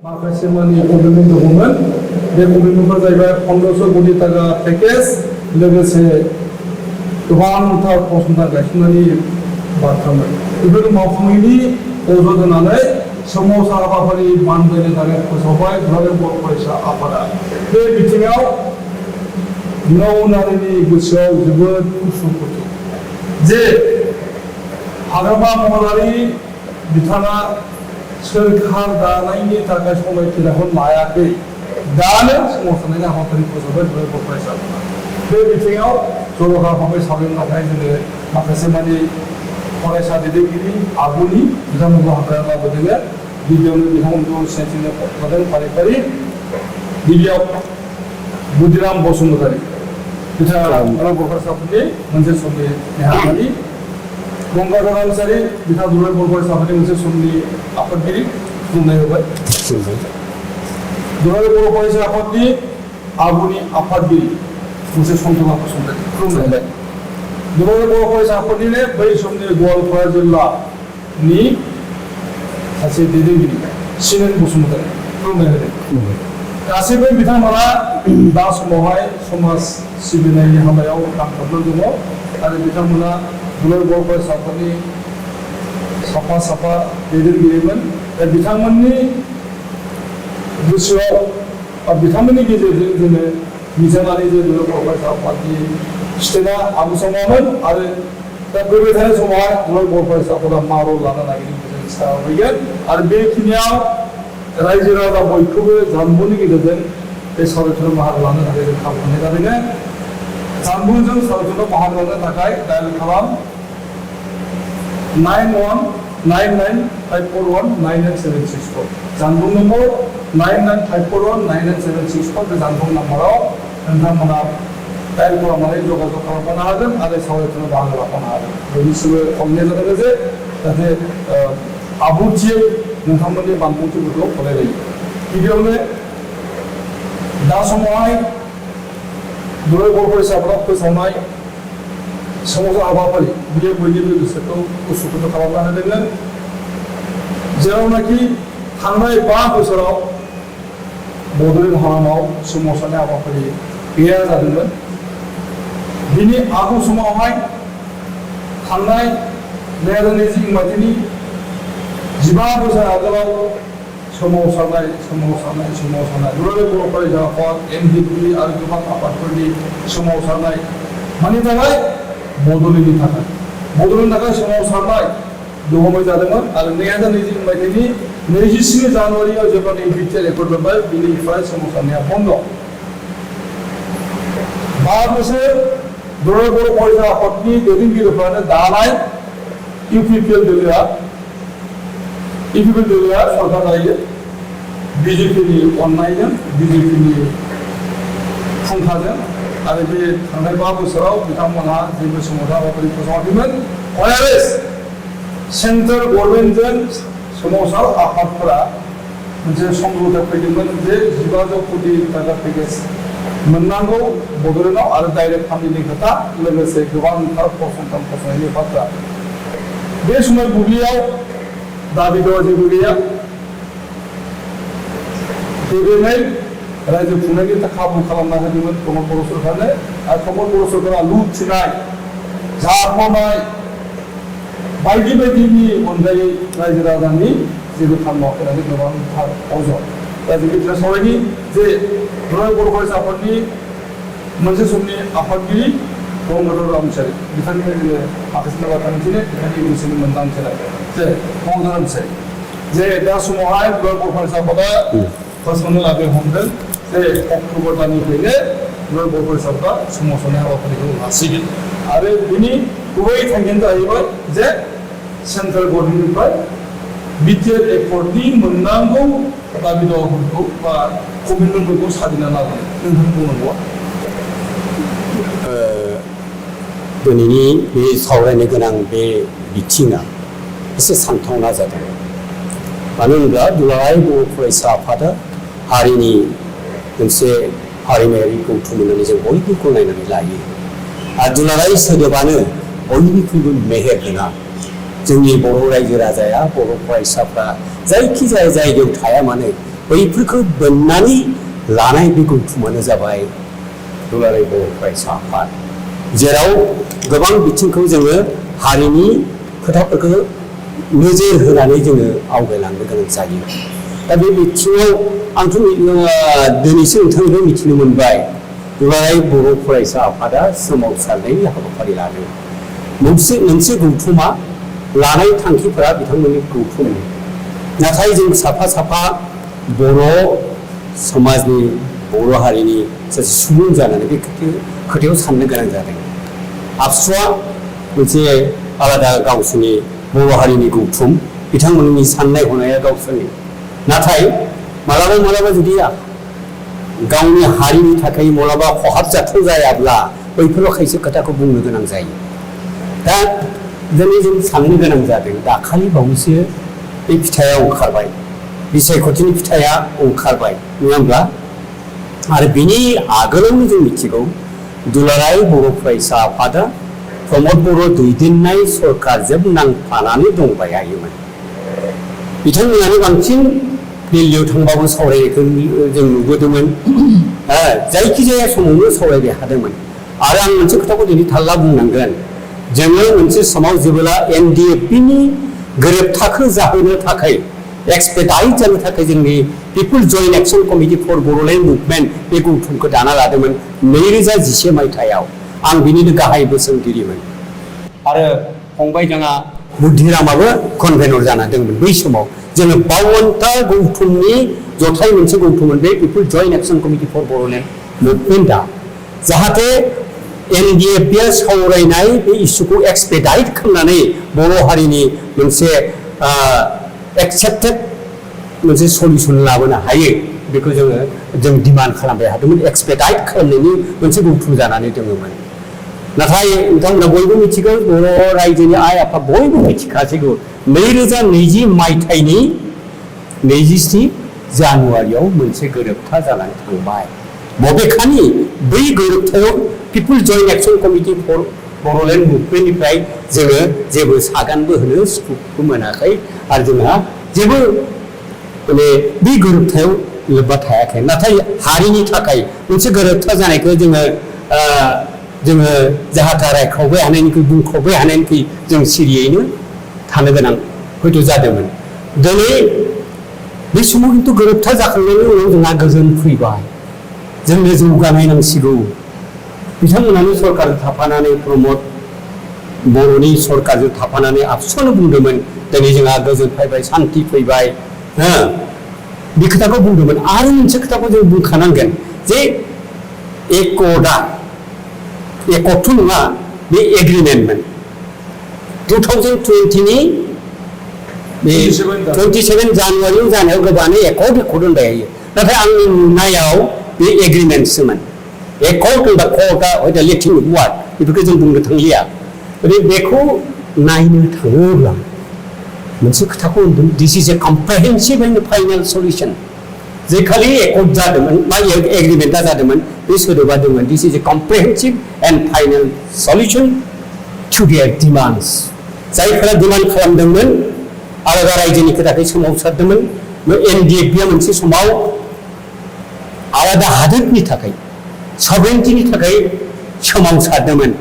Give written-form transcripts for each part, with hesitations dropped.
माखासे मानि कमिटमेन्ट दङमोन बे कमिटमेन्टआ जाहैबाय 1500 कोटी टाका पेकेज लोगोसे गोबांथार फसंथान गायसननायनि बाथ्रामोन बेफोर मावफुंनायनि अजद होनानै सोमावसा हाबाफारि बानजायनो थाखाय फोसावबाय दुलाराय बर' फरायसा आफादा बे बिथिङाव नौनारिनि गोसोआव जोबोद उसुखुथु जे हाग्रामा महरारि बिथाङा सोरखार दानायनि थाखाय समायखिराखौ लायाखै दानो सोमावसारनायनि हाबाफारि फोसावबाय दुलाराय बर' फरायसा आफादा बे बिथिङाव जर'खा भाबै सावरायनो थाखाय जोङो माखासे मानि फरायसा दैदेनगिरि आगुनि बिथांमोनखौ हाग्रायाव लाबोदों गिबियावनो बिथांमोनखौ सिनायथिनो लादों फारि फारि गिबियाव बुदिराम बसुमतारी बिथाङा बर' फरायसाफोरनि मोनसे समनि नेहाथारि गंगाधर नार्जारी बिथाङा दुलाराय बर' फरायसाफोरनि मोनसे समनि आफादगिरि खुंनाय होबाय दुलाराय बर' फरायसा आफादनि आगुनि आफादगिरि मोनसे समजों फसंथान खुंनाय दुलाराय बर' फरायसा आफादनिनो बै समनि गवालपारा जिल्लानि सासे दैदेनगिरि सिनेन बसुमतारी खुंनाय होदों गासैबो बिथांमोना दा समावहाय समाज सिबिनायनि हाबायाव नांथाबनानै दङ आरो बिथांमोना दुलाराय बर' फरायसा आफादनि साफा साफा दैदेनगिरिमोन दा बिथांमोननि गोसोआव बिथांमोननि गेजेरजों जोङो मिजानानै जे दुलाराय बर' फरायसा आफादनि स्टेटआ आबुसमामोन आरो दा फैबाय थानाय समावहाय दुलाराय बर' फरायसा आफादा मा रल लानो नागिरदों जों सावरायगोन आरो बेखिनियाव रायजो राजा बयखौबो जानबुंनि गेजेरजों बे सावरायथुनाव बाहागो लानो थाखाय जों खाबु होनाय जादों जानबुंजों सावरायथुनाव बाहागो लानो थाखाय डायल खालाम 919954199764 जानबुं नम्बर 9954199764 बे जानबुं नम्बराव नोंथांमोना डायल खालामनानै जगाजग खालामनो हागोन आरो सावरायथुनाव बाहागो लाफानो हागोन बयनिसिमबो खावलायनाय जादों जे जाहाथे आबुथियै नोंथांमोननि बानबुंथिफोरखौ खावलायलायो गिबियावनो दा समावहाय दुलाराय बर' फरायसा आफादा फोसावनाय सोमावसा हाबाफारि बियो बयनिबो गोसोखौ उसुखुथु खालामना होदों जेरावनाखि थांनाय 5 बोसोराव बड'लेण्ड हालामाव सोमावसारनाय हाबाफारि गैया जादोंमोन बिनि आगु समावहाय थांनाय 2020 मायथाइनि 15 बोसोर आगोलाव सोमावसारनाय दुलाराय बर' फरायसा आफाद एमडिपि आरो गोबां आफादफोरनि सोमावसारनाय मानि थाखाय बड'लेण्डनि थाखाय सोमावसारनाय दहमै जादोंमोन आरो 2020 मायथाइनि 27 जानुवारियाव जेब्ला बिटिआर एकर्ड मोनबाय बिनिफ्राय सोमावसारनाया बन्द 5 बोसोर दुलाराय बर' फरायसा आफादनि दैदेनगिरिफ्रानो दानाय इउपिपिएल दोलोआ सरकार दायो बिजेपिनि अननायजों बिजेपिनि फुंखाजों आरो बे थांनाय 5 बोसोराव बिथांमोनहा जेबो सोमावसार हाबाफारि फोसावाखैमोन अयारेस सेन्ट्रेल गभर्नमेन्टजों सोमावसार आफादफोरा मोनसे समझौता फैदोंमोन जे 1500 कोटी टाका पेकेज मोननांगौ बड'लेण्डआव आरो डाइरेक्ट फान्डिंनि खोथा लोगोसे गोबांथार फसंथान फसंनायनि बाथ्रा बे समाव बुब्लियाव दाबि दङ जेबो गैया देरनाय रायजो खुंनायनि थाखाय खाबु खालामना होदोंमोन प्रमद बर' सरकारनो आरो प्रमद बर' सरकारा लुथिनाय जाख'नाय बायदि बायदिनि अनगायै रायजो राजानि जेबो खालामाखै होननानै गोबांथार अजद दा जों बिदिनो सावरायनि जे दुलाराय बर' फरायसा आफादनि मोनसे समनि आफादगिरि गंगाधर नार्जारी बिथांनिफ्राय जोङो माखासे बाथ्रा मिथिनो बिथांनि गोसोनि मोनदांथिनाय जे गंगाधर नार्जारी जे दा समावहाय दुलाराय बर' फरायसा आफादा फोसावनो लाबो हमदों जे अक्ट'बर दाननिफ्रायनो दुलाराय बर' फरायसा आफादा सोमावसारनाय हाबाफारिखौ लासिगोन आरो बिनि गुबै थांखियानो जाहैबाय जे सेन्ट्रेल गभर्नमेन्टनिफ्राय बिटिआर एकर्डनि मोननांगौ दाबि दावाफोरखौ बा कमिटमेन्टफोरखौ साजिना लाबोनाय नोंथांनि बुंनांगौआ दिनैनि बे सावरायनो गोनां बे बिथिङा एसे सानथावना जादों मानो होनब्ला दुलाराय बर' फरायसा आफादा हारिनि मोनसे हारिमायारि गौथुम होननानै जों बयबो गनायनानै लायो आरो दुलाराय सोदोबानो बयनिख्रुइबो मेहेर गोनां जोंनि बर' रायजो राजाया बर' फरायसाफ्रा जायखिजाया जायगायाव थाया मानो बैफोरखौ बोननानै लानाय बे गौथुमानो जाबाय दुलाराय बर' फरायसा आफाद, जेराव गोबां बिथिंखौ जोङो हारिनि खोथाफोरखौ नोजोर होनानै जोङो आवगायलांनो गोनां जायो। दा बे बिथिङाव आंथ' दिनैसो नोंथांनिफ्राय मिथिनो मोनबाय दुलाराय बर' फरायसा आफादा सोमावसारनायनि हाबाफारि लादों। मोनसे गौथुमा लानाय थांखिफोरा बिथांमोननि गौथुम, नाथाय जों साफा साफा बर' समाजनि बर' हारिनि सासे सुबुं जानानै बे खोथायाव साननो गोनां जादों। आबसुआ मोनसे आलादा गावसोरनि बर' हारिनि गौथुम, बिथांमोननि साननाय हनाया गावसोरनि, नाथाय मालाबा मालाबा जुदि गावनि हारिनि थाखाय मालाबा खहाबजाथाव जायाब्ला बैफोराव खायसे खोथाखौ बुंनो गोनां जायो। दा दिनै जों साननो गोनां जादों, दाखालि बावैसो बे फिथाइया ओंखारबाय, बिसायख'थिनि फिथाइया ओंखारबाय नङा होमब्ला? आरो बिनि आगोलावनो जों मिथिगौ दुलाराय बर' फरायसा आफादा प्रमद बर' दैदेननाय सरकारजों नांफानानै दंबायायोमोन। बिथांमोनानो बांसिन दिल्लीयाव थांबाबो सावरायनायखौ जों नुबोदोंमोन, जायखिजाया समावनो सावरायबाय हादोंमोन। आरो आं मोनसे खोथाखौ दिनै थाल्ला बुंनांगोन, जोङो मोनसे समाव जेब्ला NDFB-नि गोरोबथाखौ जाहोनो थाखाय एक्सपेडाइट जानो थाखाय जोंनि people's joint action committee for Bodoland movement बे गौथुमखौ दाना लादोंमोन 2011 मायथाइयाव। आं बिनिनो गाहाय बोसोनगिरिमोन आरो फंबाय जोंहा बुद्धिरामाबो कनभेनर जाना दंमोन। बै समाव जोङो 52टा गौथुमनि जथाय मोनसे गौथुममोन बे people's joint action committee for Boroland मुभमेन्टआ, जाहाथे NDFB-आ सावरायनाय बे इस्युखौ एक्सपेडाइट खालामनानै बर' हारिनि मोनसे एक्सेप्टेड मोनसे सल्युसन लाबोनो हायो, बेखौ जों डिमान्ड खालामबाय हादोंमोन। एक्सपेडाइट खालामनायनि मोनसे गौथुम जानानै दङमोन। नाथाय नोंथांमोना बयबो मिथिगौ, बर' रायजोनि आइ आफा बयबो मिथिखासिगौ 2020 मायथाइनि 27 जानुवारियाव मोनसे गोरोबथा जानानै थांबाय। बबेखानि बै गोरोबथायाव people's joint action committee for Boroland मुभमेन्टनिफ्राय जोङो जेबो सागानबो होनो सुखुबो मोनाखै आरो जोंहा जेबो माने बे गोरोबथायाव लोब्बा थायाखै। नाथाय हारिनि थाखाय मोनसे गोरोबथा जानायखौ जोङो जाहाथा रायखावबाय हानायनिख्रुइ बुंखावबाय हानायनिख्रुइ जों सिरियैनो थानो गोनां हयथ' जादोंमोन। दिनै बे समाव खिन्थु गोरोबथा जाखांनायनि उनाव जोंहा गोजोन फैबाय, जोंनो जौगानाय नांसिगौ। बिथांमोनानो सरकारजों थाफानानै प्रमद बर'नि सरकारजों थाफानानै आबसुआनो बुंदोंमोन दिनै जोंहा गोजोन फैबाय, सान्थि फैबाय, बे खोथाखौ बुंदोंमोन। आरो मोनसे खोथाखौ जों बुंखानांगोन जे एकर्डथ' नङा, बे एग्रिमेन्टमोन 2020नि बे 27 जानुवारियाव जानायाव गोबाङानो एकर्ड होनबाय हायो, नाथाय आंनि नुनायाव बे एग्रिमेन्टसोमोन। एकर्ड होनबा कर्टआ हयथ' लेटिन वार्ड, बेफोरखौ जों बुंनो थांलिया। बेखौ नायनो थाङोब्ला मोनसे खोथाखौ होनदों, this is a comprehensive and final solution. जे खालि एकर्ड जादोंमोन बा एग्रिमेन्टआ जादोंमोन, बे सोदोबा दंमोन this is a comprehensive and final solution to their demands. जायफोरा डिमान्ड खालामदोंमोन, आलादा रायजोनि खोथाखौ सोमावसारदोंमोन, NDFB-आ मोनसे समाव आलादा हादोरनि थाखाय सभरेन्टिनि थाखाय सोमावसारदोंमोन।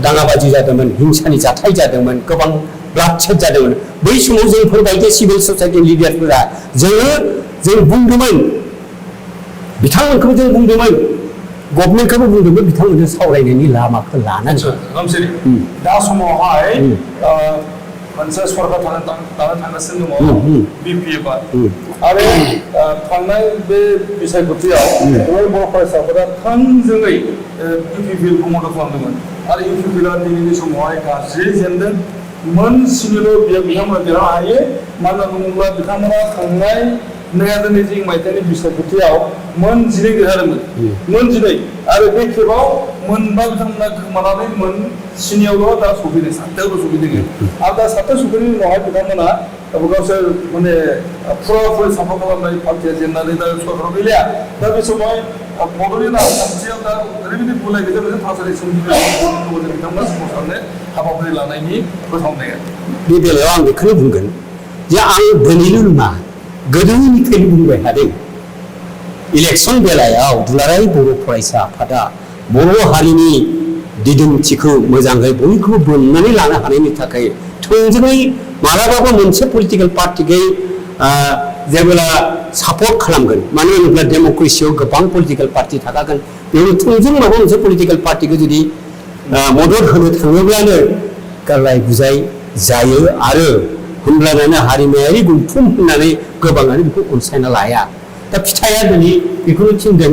दाङाबाजि जादोंमोन, हिंसानि जाथाय जादोंमोन, गोबां ब्लाडशेड जादोंमोन। बै समाव जोंफोरबायदि सिभिल ससाइटि लिडारफोरा जों बुंदोंमोन, बिथांमोनखौबो जों बुंदोंमोन, गभर्नमेन्टखौबो बुंदोंमोन, बिथांमोनजों सावरायनायनि लामाखौ लानांगौ। दा समावहाय मोनसे सरकार दानो थांगासिनो दङ BPF-आ, आरो थांनाय बे बिसायख'थियाव बर' फरायसाफोरा थोंजोङै UPPL-खौ मदद खालामदोंमन आरो UPPL-आ दिनैनि समावहाय गाज्रि जेनदों। मोनसेनिल' बिथांमोना देरहानो हायो, मानो होनना बुङोब्ला बिथांमोना थांनाय 2020 मायथाइनि बिसायख'थियाव मोन 12 देरहादोंमोन, मोन 12, आरो बे खेबाव मोनबा बिथांमोना खोमानानै मोन 7आवल' दा सफैदों, 7थायावल' सफैदों। आरो दा 7था सफैनायनि उनावहाय बिथांमोना गावसोर माने फुरा साफा खालामनाय पार्टिया जेननानै दा सरकाराव गैलिया। दा बे समाव बड'लेण्ड राजखान्थियाव दा ओरैबायदि गुलाय गुजाय मोनसे थासारि सोमजिबाय, बिथांमोना सोमावसारनो हाबाफारि लानायनि फोसावनाया। बे बेलायाव आं बेखौनो बुंगोन जे आं दिनैल' नङा, गोदोनिफ्रायनो बुंबाय थादों इलेक्सन बेलायाव दुलाराय बर' फरायसा आफादा बर' हारिनि दिदोमथिखौ मोजाङै बयखौबो बोननानै लानो हानायनि थाखाय थोंजोङै मालाबाबो मोनसे पलिटिकेल पार्टिखै जेब्ला सापर्ट खालामगोन मानो होनोब्ला डेम'क्रेसियाव गोबां पलिटिकेल पार्टि थाखागोन बेयाव थोंजों माबा मोनसे पलिटिकेल पार्टिखौ जुदि मदद होनो थाङोब्लानो गालाय गुजाय जायो आरो होमब्लानो हारिमायारि गौथुम होननानै गोबाङानो बेखौ अनसायना लाया दा फिथाइया दिनै बेखौनो थिनदों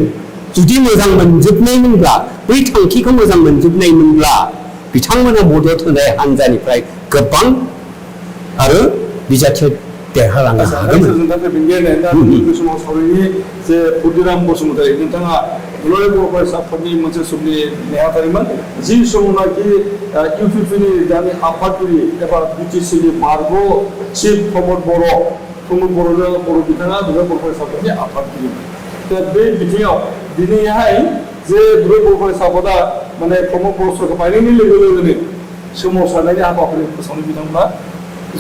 जुदि मोजां मोनजोबनायमोनब्ला बै थांखिखौ मोजां मोनजोबनायमोनब्ला बिथांमोना मदद होनाय हान्जानिफ्राय गोबां आरो बिजाथियाव देरहालांनो हागौमोन जों दा बेंगेरनाय दा बे समाव सावरायनि जे बुद्धिराम बसुमतारी नोंथाङा दुलाराय बर' फरायसा आफादनि मोनसे समनि नेहाथारिमोन जि समावनाखि इउपिपिनि दानि आफादगिरि एबा बिटिसिनि बारग' चिफ प्रमद बर'जों बर' बिथाङा दुलाराय बर' फरायसा आफादनि आफादगिरिमोन दा बे बिथिङाव दिनैहाय जे दुलाराय बर' फरायसा आफादा माने प्रमद बर' सरकार बायनायनि लोगो लोगोनो सोमावसारनायनि हाबाफारि फोसावनो बिथांमोना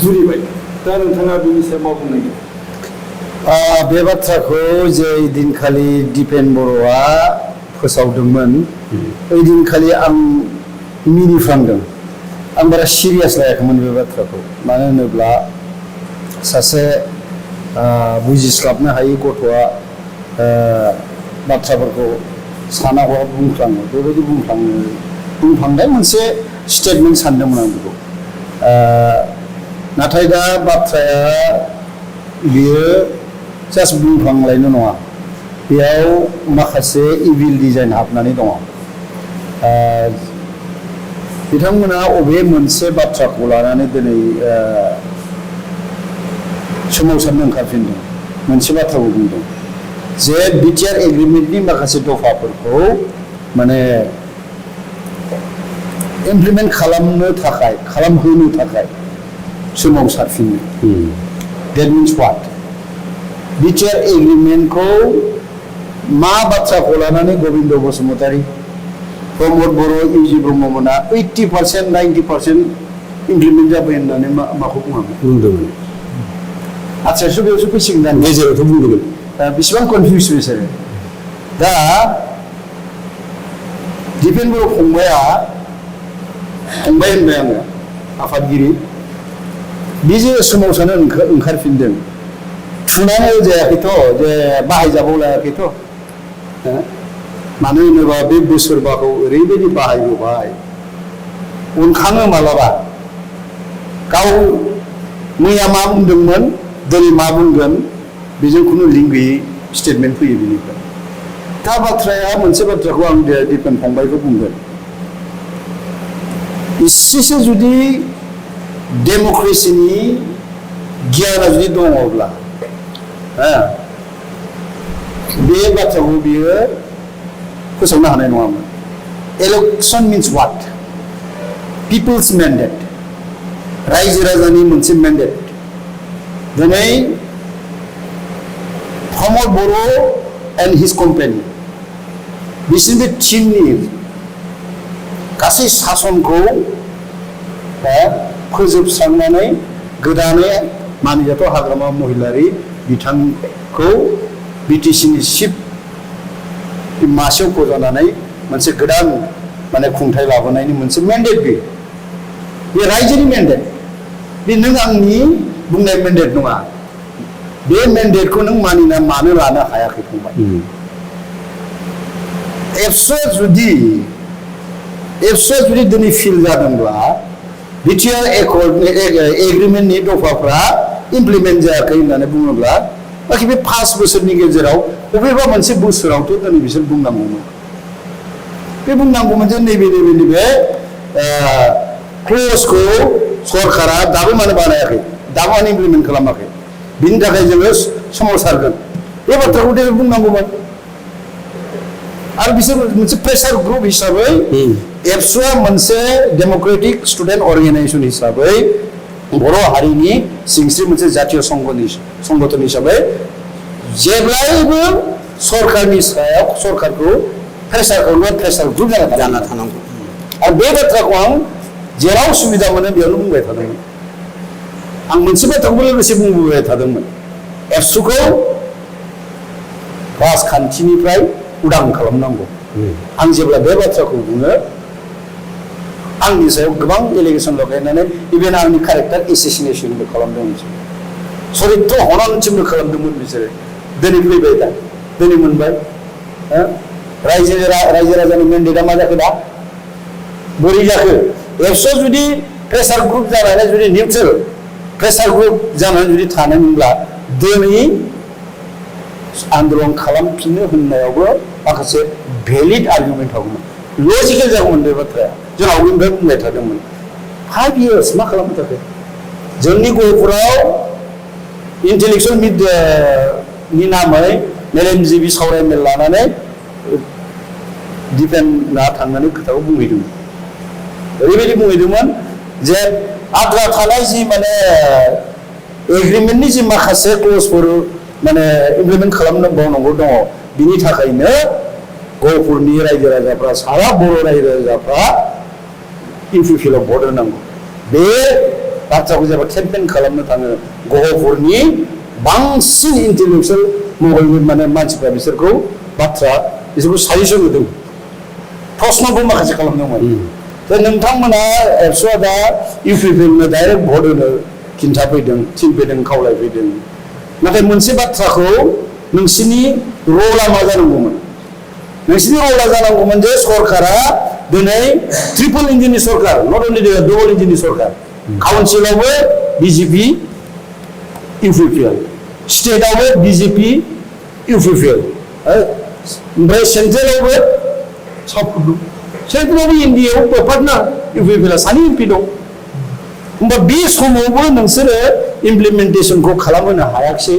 जुरिबाय दा नोंथाङा बेनि सायाव मा बुंनो नागिरो बे बाथ्राखौ जे दिनखालि दिपेन बर'आ फोसावदोंमोन ओइ दिनखालि आं मिनिफ्रांदों आं बारा सिरियास लायाखैमोन बे बाथ्राखौ मानो होनोब्ला सासे बुजिस्लाबनो हायै गथ'आ बाथ्राफोरखौ साना हवा बुंफ्लाङो बेबायदि बुंफ्लांनाय मोनसे स्टेटमेन्ट सानदोंमोन आं बेखौ नाथाय दा बाथ्राया बियो जास्ट बुंफ्लांलायनो नङा बेयाव माखासे इभिल डिजाइन हाबनानै दङ बिथांमोना अबे मोनसे बाथ्राखौ लानानै दिनै सोमावसारनो ओंखारफिनदों मोनसे बाथ्राखौ बुंदों जे बिटिआर एग्रिमेन्टनि माखासे दफाफोरखौ माने इमप्लिमेन्ट खालामहोनो थाखाय सोमावसारफिनो That means what? बिटिआर एग्रिमेन्टखौ मा बाथ्राखौ लानानै गबिन्द बसुमतारी प्रमद बर' इउजि ब्रह्ममोना 80% 90% इमप्लिमेन्ट जाबाय होननानै माखौ बुंदोंमोन आच्चासो बेयावसो फैसिगोन दा गेजेरावथ' बुंदोंमोन बेसेबां कनफिउस बिसोरो दा दिपेन बर' फंबाय होनबाय आङो आफादगिरि बे जे सोमावसारनो ओंखारफिनदों थुनानै जायाखैथ' जे बाहायजाबाव लायाखैथ' मानो होनोबा बे बोसोरबाखौ ओरैबायदि बाहायबोबाय उनखाङो मालाबा गाव मैया मा बुंदोंमोन दिनै मा बुंगोन बेजों खुनु लिंक गैयै स्टेटमेन्ट फैयो बेनिफ्राय दा बाथ्राया मोनसे बाथ्राखौ आं दिपेन फंबायखौ बुंगोन इसेसो जुदि डेम'क्रेसिनि गियाना जुदि दङब्ला बे बाथ्राखौ बियो फोसावनो हानाय नङामोन election means what people's mandate रायजो राजानि मोनसे मेन्डेट दिनै Pramod Boro' and his company बिसोरनि बे टिमनि गासै सासनखौ फोजोबस्रांनानै गोदानै मानिजाथाव हाग्रामा महिलारि बिथांखौ बिटिसिनि चिफ मासियाव फज'नानै मोनसे गोदान माने खुंथाय लाबोनायनि मोनसे मेन्डेट बे रायजोनि मेन्डेट बे नों आंनि बुंनाय मेन्डेट नङा बे मेन्डेटखौ नों मानिना मानो लानो हायाखै फंबाय एफसुआ जुदि दिनै फिल जादोंब्ला बिटिआर एग्रिमेन्टनि दफाफ्रा इमप्लिमेन्ट जायाखै होननानै बुङोब्ला बाखि बे 5 बोसोरनि गेजेराव बबेबा मोनसे बोसोरावथ' दिनै बिसोर बुंनांगौमोन बे बुंनांगौमोन जे नैबे क्लजखौ सरकारा दाबो मानो बानायाखै दाबो मानो इमप्लिमेन्ट खालामाखै बिनि थाखाय जोङो सोमावसारगोन बे बाथ्राखौ बुंनांगौमोन आरो बिसोर मोनसे प्रेसार ग्रुप हिसाबै एबसुआ मोनसे डेम'क्रेटिक स्टुडेन्ट अर्गेनाइजेसन हिसाबै बर' हारिनि सिंस्रि मोनसे जातीय संगठन हिसाबै जेब्लायबो सरकारनि सायाव सरकारखौ प्रेसार ग्रुप जाना थानांगौ आरो बे बाथ्राखौ आं जेराव सुबिदा मोनो बेयावनो बुंबाय थादोंमोन आं मोनसे बाथ्राखौबो लोगोसे बुंबोबाय थादोंमोन एबसुखौ राजखान्थिनिफ्राय उदां खालामनांगौ आं जेब्ला बे बाथ्राखौ बुङो आंनि सायाव गोबां एलिगेसन लगायनानै इभेन आंनि कारेक्टार एसेसिनेसनबो खालामदों सरित्र हननसिमबो खालामदोंमोन बिसोरो दिनै फैबाय दा दिनै मोनबाय रायजो राजानि मेन्डेटआ मा जाखो दा बोरै जाखो एबसु जुदि प्रेसार ग्रुप जानानै जुदि निउट्रेल प्रेसार ग्रुप जानानै जुदि थानायमोनब्ला दिनै आन्दोलन खालामफिननो होननायावबो माखासे भेलिड आर्गुमेन्ट थागौमोन लजिकेल जागौमोन बे बाथ्राया जों आवगायनिफ्राय बुंबाय थादोंमोन 5 years मा खालामनो थाखाय जोंनि गहपुराव इन्टेलेक्सुयेल नि नामै मेलेमजिबि सावरायमेल लानानै दिपेनआ थांनानै खोथाखौ बुंहैदोंमोन ओरैबायदि बुंहैदोंमोन जे आद्रा थानाय जि माने एग्रिमेन्टनि जि माखासे क्लजफोर माने इमप्लिमेन्ट खालामनांगौ दङ बिनि थाखायनो गहपुरनि रायजो राजाफ्रा सारा बर' रायजो राजाफ्रा इउपिपिएलआव भट होनांगौ बे बाथ्राखौ जेब्ला केम्पेन खालामनो थाङो गहपुरनि बांसिन इन्टेलेक्सुयेल महरनि माने मानसिफ्रा बिसोरखौ बिसोरखौ साजेसन होदों प्रश्नबो माखासे खालामदोंमोन दा नोंथांमोना एबसुआ दा इउपिपिएलनो डाइरेक्ट भट होनो खिन्थाफैदों थिनफैदों खावलायफैदों नाथाय मोनसे बाथ्राखौ नोंसिनि रला मा जानांगौमोन नोंसिनि रला जानांगौमोन जे सरकारा दिनै ट्रिपल इन्जिननि सरकार नट अनलि डबल इन्जिननि सरकार काउन्सिलावबो बिजेपि इउपिपिएल स्टेटआवबो बिजेपि इउपिपिएल ओमफ्राय सेन्ट्रेलावबो सेन्ट्रेलावबो इन्डियायाव पार्टनार इउपिपिएलआ सानै एमपि दं होमबा बे समावबो नोंसोरो इमप्लिमेन्टेसनखौ खालामहोनो हायाखिसै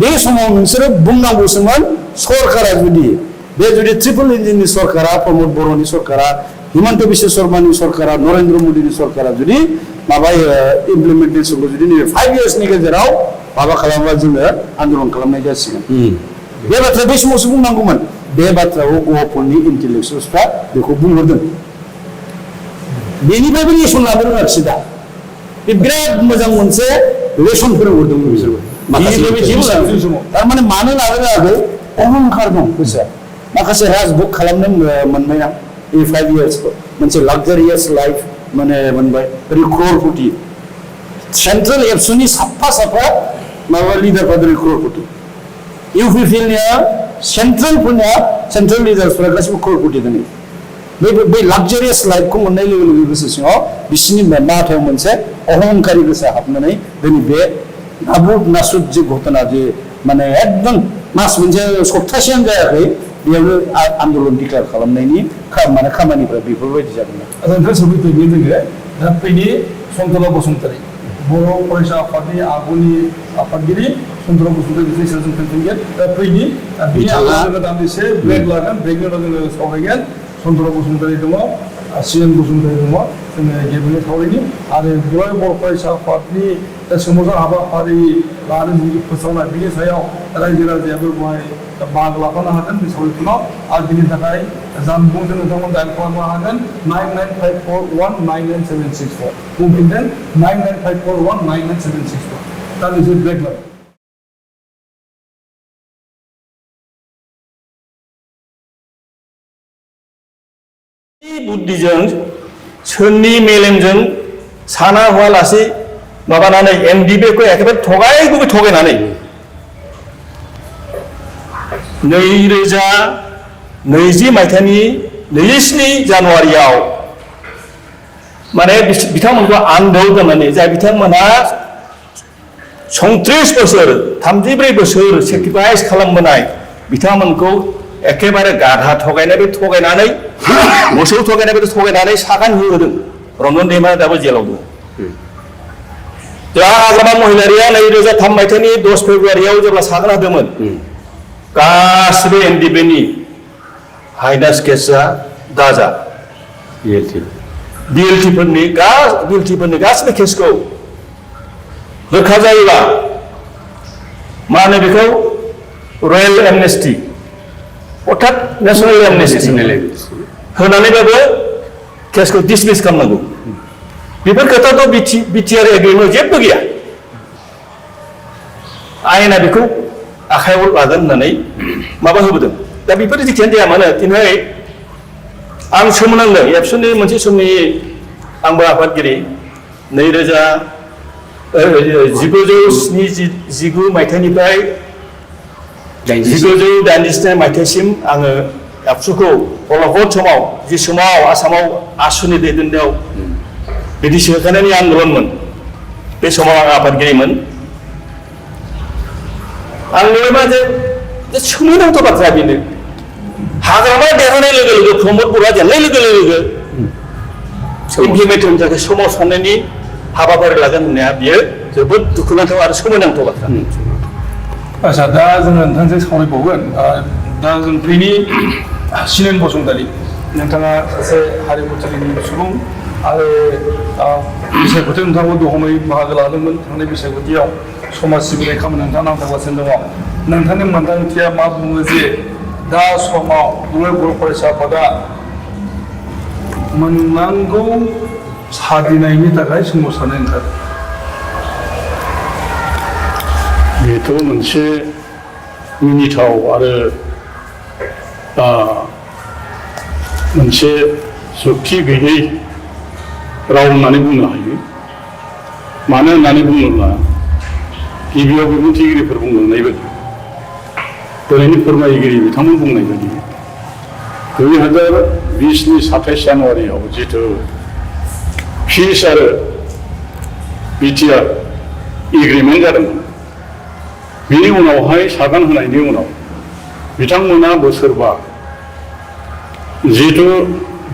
बे समाव नोंसोरो बुंनांगौसोमोन सरकारा जुदि ट्रिपल इन्जिननि सरकारा प्रमोद बर'नि सरकारा हिमन्त बिश्व शर्मानि सरकारा नरेन्द्र मोदीनि सरकारा जुदि माबा इमप्लिमेन्टेसनखौ जुदि नैबे 5 yearsनि गेजेराव माबा खालामोबा जोङो आन्दोलन खालामनाय जासिगोन बे बाथ्राया बै समावसो बुंनांगौमोन बे बाथ्राखौ गहपुरनि इन्टेलेक्सुयेल्सफ्रा बेखौ बुंहरदों बेनिफ्रायबो लेसन लानो रोङाखिसै दा बे बिराद मोजां मोनसे लेसन फोरोंहरदों बिसोरबो थारमाने मानो लानो रोङाखै अहंखार दं गोसोआ माखासे राजभोग खालामनो मोनबाय ना 5 years मोनसे लाक्जारियास लाइफ माने मोनबाय ओरै क्ररपति सेन्ट्रेल एबसुनि साफा माबा लिडारफ्रा ओरै क्ररपति इउपिपिएलनिया सेन्ट्रेल लिडार्सफ्रा गासिबो क्ररपति दिनै बै लाक्जारियास लाइफखौ मोननाय लोगो लोगो गोसो सिङाव बिसिनि माथायाव मोनसे अहंकारि गोसो हाबनानै दिनै बे आबु नासुद जे घटना जे माने एकदम मास मोनसे सप्तासेयानो जायाखै बेयावनो आन्दोलन डिक्लेयार खालामनायनि माने खामानिफ्रा बेफोरबायदि जादों नोंथां सफैथोंनि जोङो दा फैनि सन्तला बसुमतारी बर' फरायसा आफादनि आगुनि आफादगिरि सन्तला बसुमतारी बिसोरनि सायाव जों फैगोन दा फैनि बिनि आगोलाव जोङो दान्दिसे ब्रेक लागोन ब्रेकनि उनाव जोङो सावरायगोन सन्तला बसुमतारी दङ सिएन बसुमतारी दङ जोङो गेबेङै सावरायनि आरो बर' फरायसा आफादनि सोमावसार हाबाफारि लानो जुदि फोसावनाय बिनि सायाव रायजो राजायाबो बेवहाय बाहागो लाफानो हागोन बे सावरायफुनाव आरो बिनि थाखाय जानबुंजों नोंथांमोन डायल खालामनो हागोन 995419974 बुंफिनदों 995419974 दा बिसोर ब्रेक लागोन बुद्धिजों सोरनि मेलेमजों साना हवालासे माबानानै एमडिबिखौ एकेबारे थगायनानै 2020 मायथाइनि 27 जानुवारियाव माने बिथांमोनखौ आन्दोआव दोननानै जाय बिथांमोनहा 34 बोसोर 34 बोसोर सेक्रिफाइस खालामबोनाय बिथांमोनखौ एकेबारे गाधा थगायनानै मोसौ थगायनानै सागान होदों रन्जन दैमारा दाबो जेलाव दं दा हाग्रामा महिलारिया 2003 मायथाइनि 10 फेब्रुवारियाव जेब्ला सागान होदोंमोन गासिबो एनडिबिनि हाइनास केसआ दाजा बिएलटिफोरनि गासिबो केसखौ रोखा जायोबा मा होनो बेखौ रयेल एमनेस्टि अर्थात नेशनेल एमनेस्टि होनानैबाबो केसखौ डिसमिस खालामनांगौ बेफोर खोथाथ' बिटिआर एग्रिमेन्टआव जेबो गैया आयेना बेखौ आखायाव लागोन होननानै माबा होबोदों दा बेफोर जेखियानो जाया मानो दिनै आं सोमोनांदों एबसुनि मोनसे समनि आंबो आफादगिरि 1979 मायथाइनिफ्राय 1987 मायथाइसिम आङो एबसुखौ अलखद समाव जि समाव आसामाव आसुनि दैदेननायाव बिटिसि होखानायनि आन्दलनमोन बे समाव आं आफादगिरिमोन आं नुयोबा जे सोमोनांथाव बाथ्रा बेनो हाग्रामा देरहानाय लोगो लोगो प्रमद बर'आ जेननाय लोगो लोगो इमप्लिमेन्टनि थाखाय सोमावसारनायनि हाबाफारि लागोन होननाया बियो जोबोद दुखुनांथाव आरो सोमोनांथाव बाथ्रा आच्छा दा जोङो नोंथांजों सावरायबावगोन दा जों फैनि सिनेन बसुमतारी नोंथाङा सासे हारिमुथिनि सुबुं आरो बिसायख'थि नोंथाङाबो दहमै बाहागो लादोंमोन थांनाय बिसायख'थियाव समाज सिबिनाय खामानि नोंथाङा नांथाबगासिनो दङ नोंथांनि मोन्दांथिया मा बुङो जे दा समाव दुलाराय बर' फरायसा आफादा मोननांगौ सादिनायनि थाखाय सोमावसारनाय ओंखारो बेथ' मोनसे मिनिथाव आरो मोनसे जुक्ति गैयै राव होननानै बुंनो हायो मानो होननानै बुङोब्ला गिबियाव बिबुंथिगिरिफोर बुंलांनाय बायदि दिनैनि फोरमायगिरि बिथांमोन बुंनाय बायदि 2020नि 27 जानुवारियाव जिथु फिस आरो बिटिआर एग्रिमेन्ट जादोंमोन बिनि उनावहाय सागान होनायनि उनाव बिथांमोना बोसोरबा जिहेतु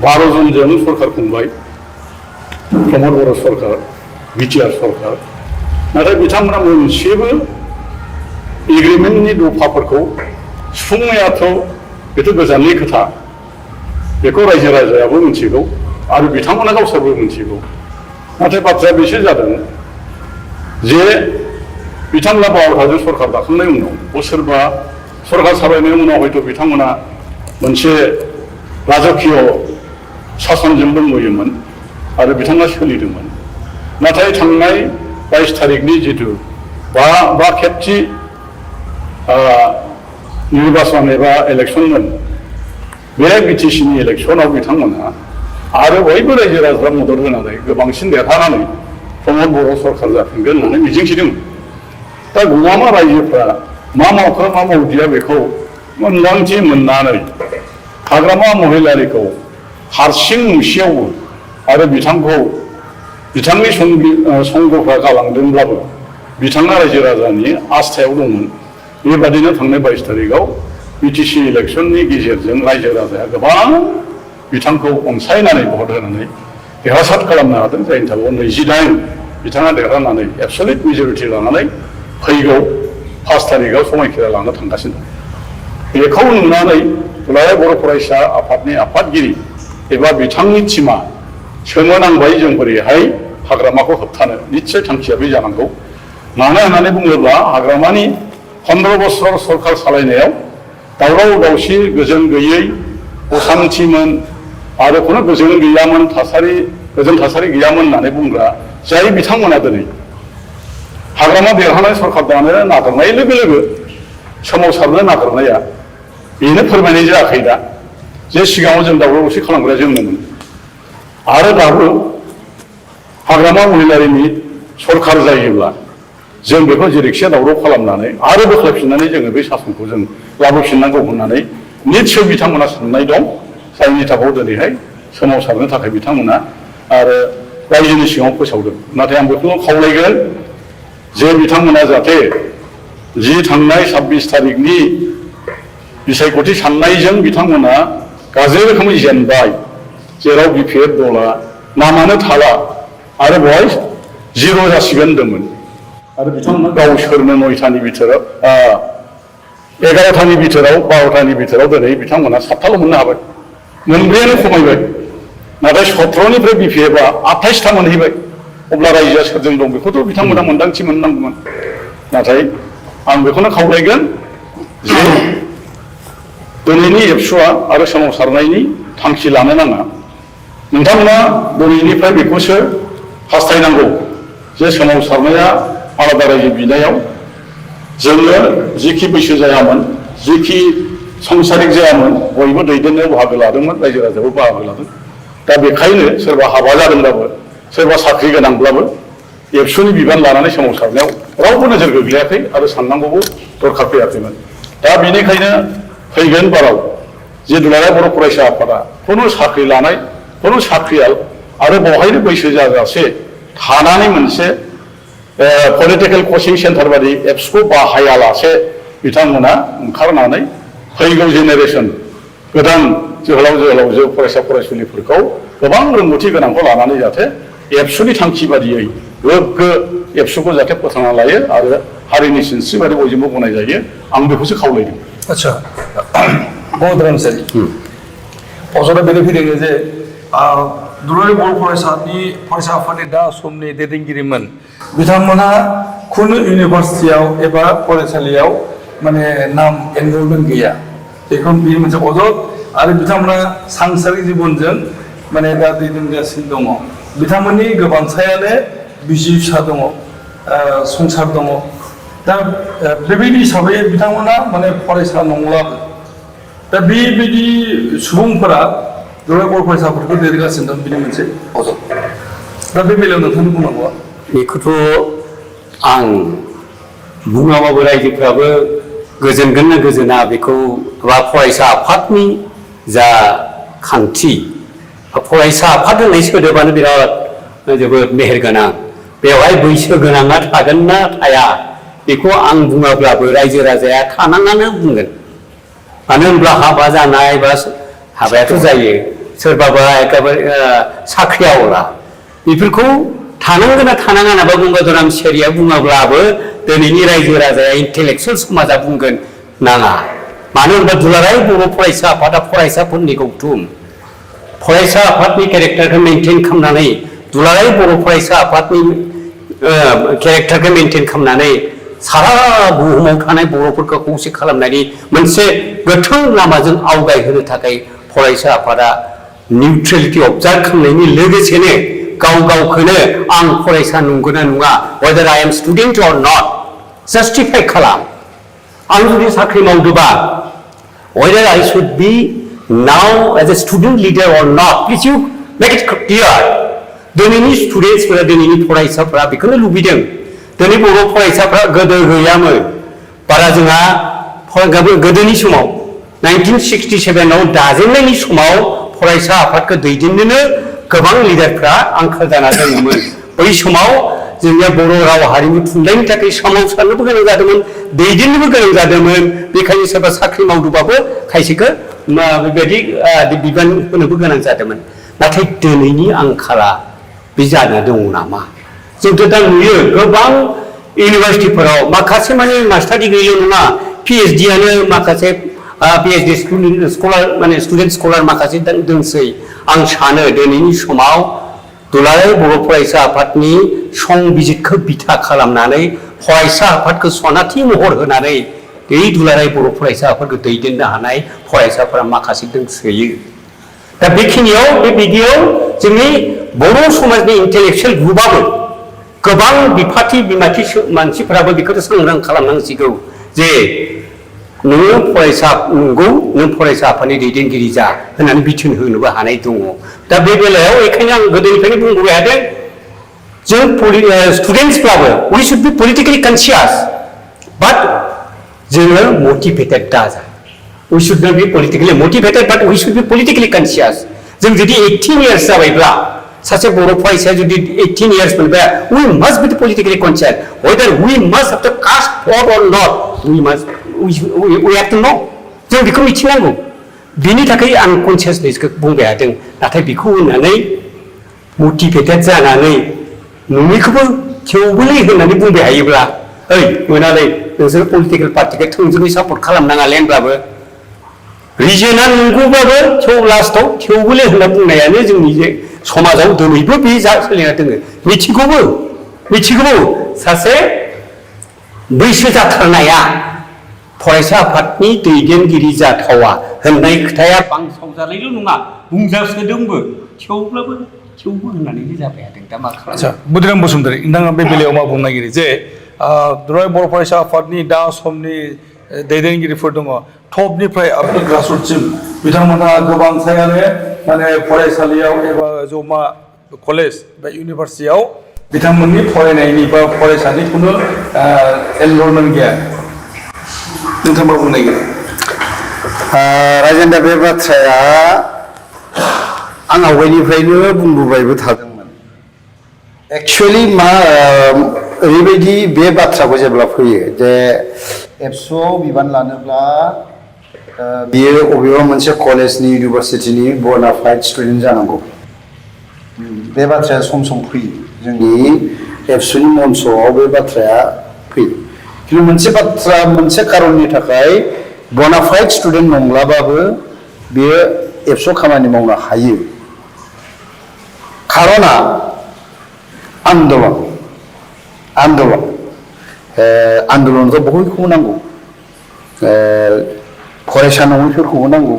12 जनजों सरकार खुंबाय प्रमद बर' सरकार बिटिआर सरकार नाथाय बिथांमोना मोनसेबो एग्रिमेन्टनि दफाफोरखौ सुफुंनायाथ' बेथ' गोजाननि खोथा बेखौ रायजो राजायाबो मिथिगौ आरो बिथांमोना गावसोरबो मिथिगौ नाथाय बाथ्राया बेसो जादों जे बिथांमोना 12थाजों सरकार दाखांनायनि उनाव बोसोरबा सरकार सालायनायनि उनाव हयथ' बिथांमोना मोनसे राजकीय सासनजों दंबोयोमोन आरो बिथाङा सोलिदोंमोन नाथाय थांनाय 22 थारिखनि जिथु बा खेबथि निर्बाचन एबा इलेक्सनमोन बे बिटिसिनि इलेक्सनाव बिथांमोना आरो बयबो रायजो राजाफ्रा मदद होनानै गोबांसिन देरहानानै प्रमद बर' सरकार जाफिनगोन होननानै मिजिंथिदोंमोन दा गवामा रायजोफ्रा मा मावखो मा मावदिया बेखौ मोन्दांथि मोननानै हाग्रामा महिलारिखौ हारसिं मुसेयावबो आरो बिथांखौ बिथांनि संगफ्रा गालांदोंब्लाबो बिथाङा रायजो राजानि आस्थायाव दंमोन बेबादिनो थांनाय 22 थारिखआव बिटिसि इलेक्सननि गेजेरजों रायजो राजाया गोबां बिथांखौ अनसायनानै भट होनानै देरहासार खालामनो हादों जायनि थाखाय 28 बिथाङा देरहानानै एबसलिउट मेजरिटि लानानै फैगौ 5 थारिखआव समायखिरा लानो थांगासिनो दं बेखौ नुनानै दुलाराय बर' फरायसा आफादनि आफादगिरि एबा बिथांनि टिमा सोमोनांबाय जों बोरैहाय हाग्रामाखौ होबथानो निस्सय थांखिया बे जानांगौ मानो होननानै बुङोब्ला हाग्रामानि 15 बोसोर सरकार सालायनायाव दावराव दावसि गोजोन गैयै असान्थिमोन आरो खुनु गोजोन गैयामोन गोजोन थासारि गैयामोन होननानै बुंग्रा जाय बिथांमोना दिनै हाग्रामा देरहानाय सरकार दानो नागिरनाय लोगो लोगो सोमावसारनो नागिरनाया बेनो फोरमायनाय जायाखै दा जे सिगाङाव जों दावराव दावसि खालामग्रा जोंनोमोन आरो दाबो हाग्रामा महिलारिनि सरकार जायोब्ला जों बेखौ जेरैखिया दावराव खालामनानै आरो बोख्लायफिननानै जोङो बे सासनखौ जों लाबोफिननांगौ होननानै निस्सय बिथांमोना साननाय दं जायनि थाखाय दिनैहाय सोमावसारनो थाखाय बिथांमोना आरो रायजोनि सिङाव फोसावदों नाथाय आं बेखौ खावलायगोन जे बिथांमोना जाहाथे जि थांनाय 26 थारिखनि बिसायख'थि साननायजों बिथांमोना गाज्रि रोखोमै जेनबाय जेराव बिपिएफ दला नामानो थाला आरो बेवहाय 0 जासिगोन होनदोंमोन आरो बिथांमोना गावसोरनो 9थानि बिथोराव 11थानि बिथोराव 12थानि बिथोराव दिनै बिथांमोना 7थाल' मोननो हाबाय मोनब्रैयानो खमायबाय नाथाय 17निफ्राय बिपिएफआ 28था मोनहैबाय अब्ला रायजोआ सोरजों दं बेखौथ' बिथांमोना मोन्दांथि मोननांगौमोन नाथाय आं बेखौनो खावलायगोन जे दिनैनि एबसुआ आरो सोमावसारनायनि थांखि लानो नाङा नोंथांमोना दिनैनिफ्राय बेखौसो हास्थायनांगौ जे सोमावसारनाया आलादा रायजो बिनायाव जोङो जिखि बैसो जायामोन जिखि संसारिक जायामोन बयबो दैदेननायाव बाहागो लादोंमोन रायजो राजायाबो बाहागो लादों दा बेखायनो सोरबा हाबा जादोंब्लाबो सोरबा साख्रि गोनांब्लाबो एबसुनि बिबान लानानै सोमावसारनायाव रावबो नोजोर गोग्लैयाखै आरो साननांगौबो दरखार फैयाखैमोन दा बेनिखायनो फैगोन बाराव जे दुलाराय बर' फरायसा आफादा खुनु साख्रि लानाय खुनु साख्रियाल आरो बेवहायनो बैसो जाजासे थानानै मोनसे पलिटिकेल कचिं सेन्टार बादि एप्सखौ बाहायालासे बिथांमोना ओंखारनानै फैगौ जेनेरेसन गोदान जोहोलाव जोहोलावजो फरायसा फरायसुलिफोरखौ गोबां रोंगौथि गोनांखौ लानानै जाहाथे एबसुनि थांखि बादियै गोग्गो एबसुखौ जाहाथे फोथांना लायो आरो हारिनि सिनस्रि बादि बयजोंबो गनायजायो आं बेखौसो खावलायदों। आच्छा गंगाधरन सारि अजरा बेनो फैदों जे दुलाराय बर' फरायसा आफादनि दा समनि दैदेनगिरिमोन बिथांमोना खुनु इउनिभार्सिटियाव एबा फरायसालियाव माने नाम एनरलमेन्ट गैया बेखौ बेयो मोनसे अजद आरो बिथांमोना सांसारिक जिबनजों माने दा दैदेनगासिनो दङ बिथांमोननि गोबांसायानो बिसि फिसा दङ संसार दङ दा बेबायदि हिसाबै बिथांमोना माने फरायसा नंलाबो दा बेबायदि सुबुंफोरा दुलाराय बर' फरायसाफोरखौ दैदेनगासिनो दं बिनि मोनसे अजद दा बे बेलायाव नोंथांनि बुंनांगौआ बेखौथ' आं बुङाबाबो रायजोफ्राबो गोजोनगोन ना गोजोना बेखौ बा फरायसा आफादनि जा खान्थि फरायसा आफाद होननाय सोदोबानो बिराद जोबोद मेहेरगोनां बेवहाय बैसो गोनाङा थागोन ना थाया बेखौ आं बुङाब्लाबो रायजो राजाया थानाङानो बुंगोन मानो होनब्ला हाबा जानाय बा हाबायाथ' जायो सोरबाबा एखेबारे साख्रिआवला बेफोरखौ थानांगोन ना थानाङा होनाबा गंगाधरन सेरिया बुङाब्लाबो दिनैनि रायजो राजाया इन्टेलेक्सुवेल समाजा बुंगोन नाङा मानो होनबा दुलाराय बर' फरायसा आफादा फरायसाफोरनि गौथुम फरायसा आफादनि केरेक्टारखौ मेनटेन खालामनानै दुलाराय बर' फरायसा आफादनि केरेक्टारखौ मेनटेन खालामनानै सारा बुहुमाव थानाय बर'फोरखौ खौसे खालामनायनि मोनसे गोथौ लामाजों आवगायहोनो थाखाय फरायसा आफादा निउट्रेलिटि अबजार्भ खालामनायनि लोगोसेनो गाव गावखौनो आं फरायसा नंगौना नङा whether I am student or not justify खालाम आं जुदि साख्रि मावदोंबा whether I should be now as a student leader or not please you make it clear दिनैनि स्टुडेन्टसफोरा दिनैनि फरायसाफोरा बेखौनो लुबैदों दिनै बर' फरायसाफ्रा गोदो गैयामोन बारा जोंहा गोदोनि समाव 1967 आव दाजेननायनि समाव फरायसा आफादखौ दैदेननोनो गोबां लिडारफ्रा आंखाल जाना दङमोन बै समाव जोंनिया बर' राव हारिमु थुनलाइनि थाखाय सोमावसारनोबो गोनां जादोंमोन दैदेननोबो गोनां जादोंमोन बेखायनो सोरबा साख्रि मावदोंबाबो खायसेखौ बेबायदि बिबान होनोबो गोनां जादोंमोन नाथाय दिनैनि आंखाला बे जाना दङ नामा जोंथ' दा नुयो गोबां इउनिभार्सिटिफोराव माखासे माने मास्टार डिग्रिल' नङा PhD आनो माखासे PhD स्कलार माने स्टुडेन्ट स्कलार माखासे दंसै आं सानो दिनैनि समाव दुलाराय बर' फरायसा आफादनि संबिजितखौ बिथा खालामनानै फरायसा आफादखौ सनाथि महर होनानै बे दुलाराय बर' फरायसा आफादखौ दैदेननो हानाय फरायसाफोरा माखासे दंसोयो दा बेखिनियाव बे बिदियाव जोंनि बर' समाजनि इन्टेलेक्सुवेल ग्रुपआबो गोबां बिफाथि बिमाथि मानसिफोराबो बेखौ सांग्रां खालामनांसिगौ जे नोङो फरायसा नंगौ नों फरायसा आफादनि दैदेनगिरि जा होननानै बिथोन होनोबो हानाय दङ दा बे बेलायाव बेखायनो आं गोदोनिफ्रायनो बुंबोबाय थादों जों स्टुडेन्टसफ्राबो we should be politically conscious but जोङो मटिभेटेड दाजा we should not be politically motivated but we should be politically conscious जों जुदि 18 इयार्स जाबायब्ला सासे बर' फरायसाया जुदि 18 इयार्स मोनबाय we must be politically conscious whether we must have to cast for or not we have to know जों बेखौ मिथिनांगौ बिनि थाखाय आं कनसियासनेसखौ बुंबाय थादों नाथाय बेखौ होननानै मटिभेटेड जानानै नङैखौबो थेवबोलै होननानै बुंबाय हायोब्ला ओइ मोनालै नोंसोर पलिटिकेल पार्टिखौ थोंजोङै सापर्ट खालामनाङालै होनब्लाबो रिजोना नंगौबाबो थेव लास्टआव थेवबोलै होनना बुंनायानो जोंनि जे समाजाव दिनैबो बे जा सोलिना दङ मिथिगौबो सासे बैसो जाथारनाया फरायसा आफादनि दैदेनगिरि जाथावा होननाय खोथाया बांसावजानायल' नङा बुंजासोदोंबो थेवबो होननानै जाबाय थादों दा मा खालामो बुद्धिराम बसुमतारी नोंथाङा बे बेलायाव मा बुंनो नागिरो जे दुलाराय बर' फरायसा आफादनि दा समनि दैदेनगिरिफोर दङ टपनिफ्राय आफाद ग्रासरुटसिम बिथांमोनहा गोबांथायानो माने फरायसालियाव एबा जमा कलेज बा इउनिभारसिटियाव बिथांमोननि फरायनायनि बा फरायसानि खुनु एनरलमेन्ट गैया नोंथाङा मा बुंनो नागिरो राजेन्द्र बे बाथ्राया आं आवगायनिफ्रायनो बुंबोबायबो थादोंमोन एक्सुवेलि मा ओरैबायदि बे बाथ्राखौ जेब्ला फैयो जे एबसुआव बिबान लानोब्ला बियो अबेबा मोनसे कलेजनि इउनिभारसिटिनि बनाफाइड स्टुडेन्ट जानांगौ बे बाथ्राया सम सम फैयो जोंनि एबसुनि मन्चआव बे बाथ्राया फैयो खिन्थु मोनसे बाथ्रा मोनसे खारननि थाखाय बनाफाइड स्टुडेन्ट नंलाबाबो बेयो एबसुआव खामानि मावनो हायो खारना आन्दलनथ' बयखौबो नांगौ फरायसा नङैफोरखौबो नांगौ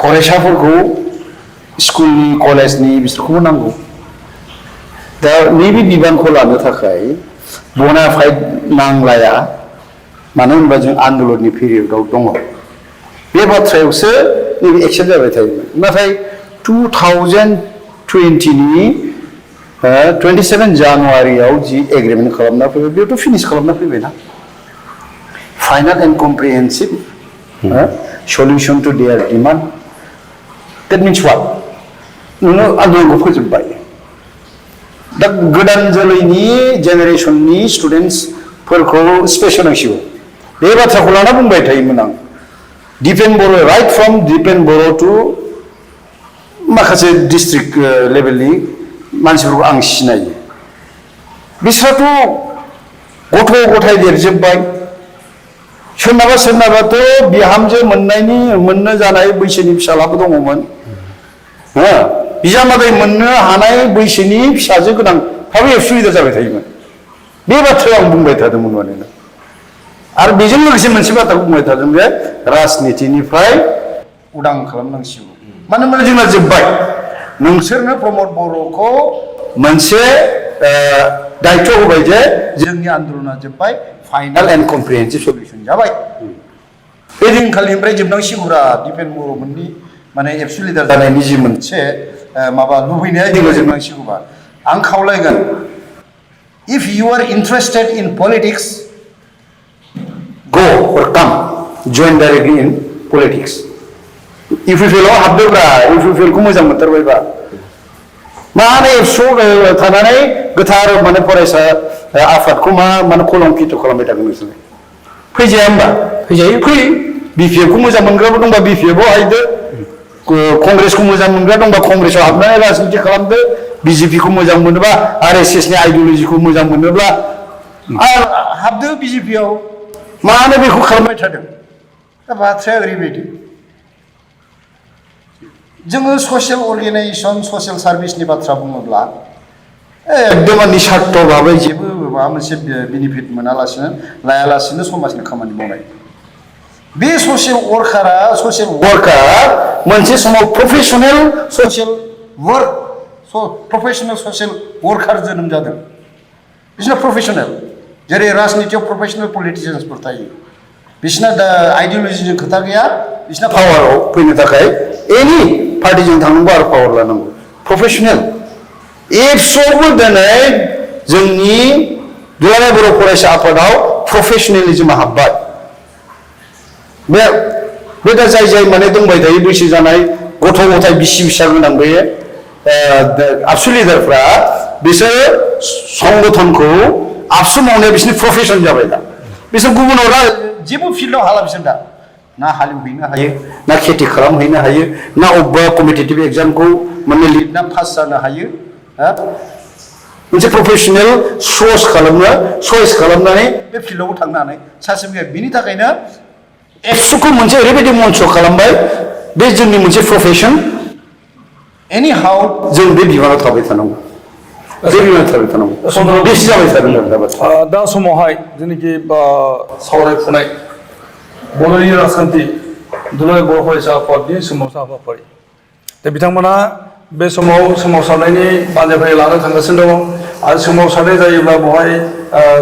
फरायसाफोरखौ स्कुलनि कलेजनि बिसोरखौबो नांगौ दा नैबे बिबानखौ लानो थाखाय बनाफाइड नांलाया मानो होनबा जों आन्दलननि पिरियडआव दङ बे बाथ्रायावसो नैबे एक्सेप्ट जाबाय थायोमोन नाथाय 2020नि 27 जानुवारियाव जि एग्रिमेन्ट खालामना फैबाय बेयावथ' फिनिश खालामना फैबायना final and comprehensive solution to their demand that means what नोङो आन्दलनखौ फोजोबबाय दा गोदान जोलैनि जेनेरेसननि स्टुडेन्टसफोरखौ स्पेस होनांसिगौ बे बाथ्राखौ लाना बुंबाय थायोमोन आं Dipen Boro' right from Dipen Boro' to माखासे डिस्ट्रिक्ट लेभेलनि मानसिफोरखौ आं सिनायो बिसोरथ' गथ' गथाय देरजोब्बाय सोरनाबाथ' बिहामजो मोननो जानाय बैसोनि फिसालाबो दङमोन बिजामादै मोननो हानाय बैसोनि फिसाजो गोनांफ्राबो सुबिदा जाबाय थायोमोन बे बाथ्रायाव आं बुंबाय थादोंमोन मानोना आरो बेजों लोगोसे मोनसे बाथ्राखौ बुंबाय थादों जे राजनितिनिफ्राय उदां खालामनांसिगौ मानो होनबा जोंना जोब्बाय नोंसोरनो प्रमद बर'खौ मोनसे दायित्व होबाय जे जोंनि आन्दलना जोब्बाय फाइनाल एन्ड कमप्रिहेन्सिभ सलिउसन जाबाय बे दिनखालिनिफ्राय जोबनांसिगौरा दिपेन बर'मोननि माने एबसु लिडार जानायनि जि मोनसे माबा लुबैनाया जोङो जोबनांसिगौबा आं खावलायगोन if you are interested in politics go or come join directly in politics इउपिपिएलआव हाबदोब्रा इउपिपिएलखौ मोजां मोनथारबायबा माने एबसुआव थानानै गोथार माने फरायसा आफादखौ माने कलंकित खालामबाय थागोन नोंसोर फैजाया होमबा फैजायो फै बिपिएफखौ मोजां मोनग्राबो दंबा बिपिएफआव हायदो कंग्रेसखौ मोजां मोनग्रा दंबा कंग्रेसआव हाबनानै राजनिति खालामदो बिजेपिखौ मोजां मोनोबा आरएसएसनि आइडिअलजिखौ मोजां मोनोब्ला हाबदो बिजेपिआव मानो बेखौ खालामबाय थादों दा बाथ्राया ओरैबायदि जोङो ससियेल अर्गेनाइजेसन ससियेल सार्भिसनि बाथ्रा बुङोब्ला एकदम निस्वार्थ भाबै जेबो माबा मोनसे बेनिफिट लायालासिनो समाजनि खामानि मावनाय बे ससियेल वार्कारा मोनसे समाव प्रफेसनेल ससियेल वार्कार जोनोम जादों बिसोरना प्रफेसनेल जेरै राजनितियाव प्रफेसनेल पलिटिसियान्सफोर थायो बिसोरना दा आइडिअलजिजों खोथा गैया बिसोरना पावाराव फैनो थाखाय एनि पार्टिजों थांनांगौ आरो पावार लानांगौ प्रफेसनेल एबसुआवबो दिनै जोंनि दुलाराय बर' फरायसा आफादाव प्रफेसनेलिजमा हाब्बाय बे दा जाय माने दंबाय थायो बैसो जानाय गथ' गथाय बिसि फिसा गोनां बे आबसु लिडारफ्रा बिसोरो संगठनखौ आबसु मावनाया बिसोरनि प्रफेसन जाबाय दा बिसोर गुबुनाव जेबो फिल्डआव हाला बिसोर दा ना हालेवहैनो हायो ना खेथि खालामहैनो हायो ना अबेबा कम्पिटिटिभ एग्जामखौ माने लिरना पास जानो हायो मोनसे प्रफेसनेल चइस खालामनानै बे फिल्डआव थांनानै सासे बिनि थाखायनो एबसुखौ मोनसे ओरैबायदि मन्च खालामबाय बे जोंनि मोनसे प्रफेसन एनि हाउ जों बे बिबानाव थाबाय थानांगौ दा समावहाय जेनाखि सावरायफुनाय बर'नि राजखान्थि दुलाराय बर' फरायसा आफादनि सोमावसा हाबाफारि दा बिथांमोना बे समाव सोमावसारनायनि बानजायफारि लानो थांगासिनो दङ आरो सोमावसारनाय जायोब्ला बेवहाय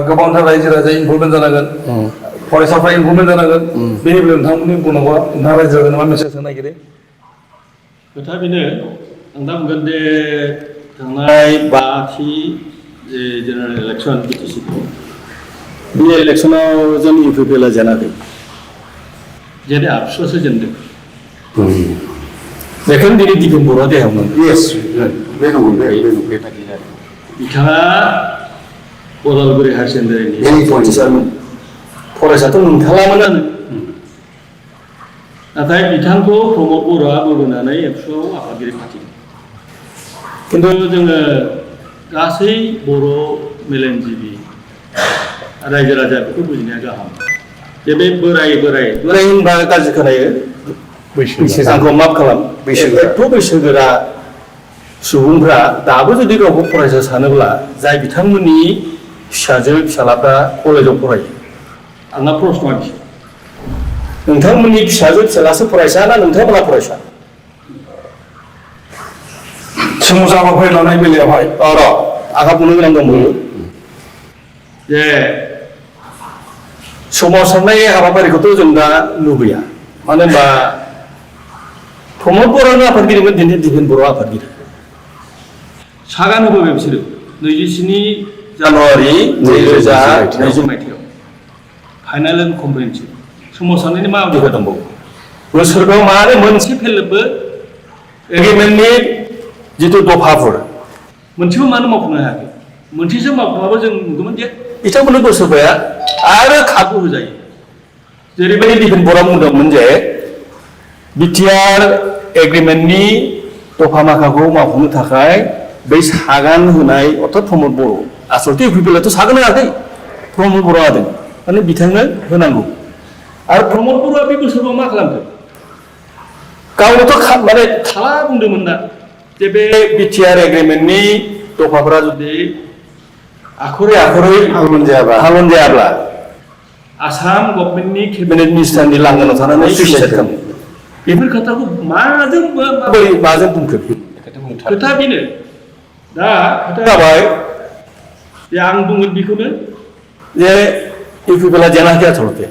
गोबांथार रायजो राजा इनभल्भमेन्ट जानांगोन फरायसाफ्रा इनभल्भमेन्ट जानांगोन बेनि बेलायाव नोंथांमोननि बुंनांगौआ नोंथाङा रायजो राजानो मा मेसेज होनो नागिरो खोथा बेनो आं दा बुंगोन जे थांनाय 5थि जेनेरेल इलेक्सन बिटिसि बे इलेक्सनाव जों इउपिपिएलआ जेनाखै जेने आबसुआसो जेनदों बेखौनो दिनै दिपेन बर'आ देहायावमोन Yes, बे नंगौ बे बिथाङा उदालगुरि हायार सेकेन्डारिनि Very good. टिचारमोन फरायसाथ' मोनथालामोनानो नाथाय बिथांखौ प्रमद बर'आ बोबोनानै एबसुआव आफादगिरि फाथिदों खिन्थु जोङो गासै बर' मेलेमजिबि रायजो राजा बेखौ बुजिनाया गाहाम जे बे बोराय होनबा गाज्रि खोनायो आंखौ माफ खालाम एथ' बैसोगोरा सुबुंफ्रा दाबो जुदि गावखौ फरायसा सानोब्ला जाय बिथांमोननि फिसाजो फिसालाफ्रा कलेजाव फरायो आंना प्रश्नआ बिसोर नोंथांमोननि फिसाजो फिसालासो फरायसा ना नोंथांमोना फरायसा सोमावसार हाबाफारि लानाय बेलायावहाय आंहा बुंनो गोनां दंबावो जे सोमावसारनाय हाबाफारिखौथ' जों दा लुबैया मानो होनबा प्रमद बर'आनो आफादगिरिमोन दिनै दिपेन बर'आ आफादगिरि सागान होबोबाय बिसोरो 27 जानुवारि 2020 मायथाइयाव फाइनाल एन्ड कम्प्रिहेन्सिभ सोमावसारनायनि मा अधिकार दंबावो बोसोरबाव मानो मोनसे फेलेबबो एग्रिमेन्टनि जिथु दफाफोर मोनसेबो मानो मावफुंनो हायाखै मोनसेसो मावफुङाबो जों नुगौमोन जे बिथांमोननो बोसोरबाया आरो खाबु होजायो जेरैबायदि दिपेन बर'आ बुंदोंमोन जे बिटिआर एग्रिमेन्टनि दफा माखाखौ मावफुंनो थाखाय बै सागान होनाय अर्थात प्रमद बर' आसलथे इउपिपिएलआथ' सागान होआखै प्रमद बर'आ होदों माने बिथांनो होनांगौ आरो प्रमद बर'आ बे बोसोराव मा खालामखो गावनोथ' माने थाला बुंदोंमोन ना जे बे बिटिआर एग्रिमेन्टनि दफाफोरा जुदि आखरै हालन जायाब्ला आसाम गभर्नमेन्टनि केबिनेट मिनिस्टारनि लांगोनाव थानानै सुइसाइड खालामो बेफोर खोथाखौ माजों बुंखो खोथा बेनो दा खोथा जाबाय जे आं बुंगोन बेखौनो जे इउपिपिएलआ जेनाखै आसलथे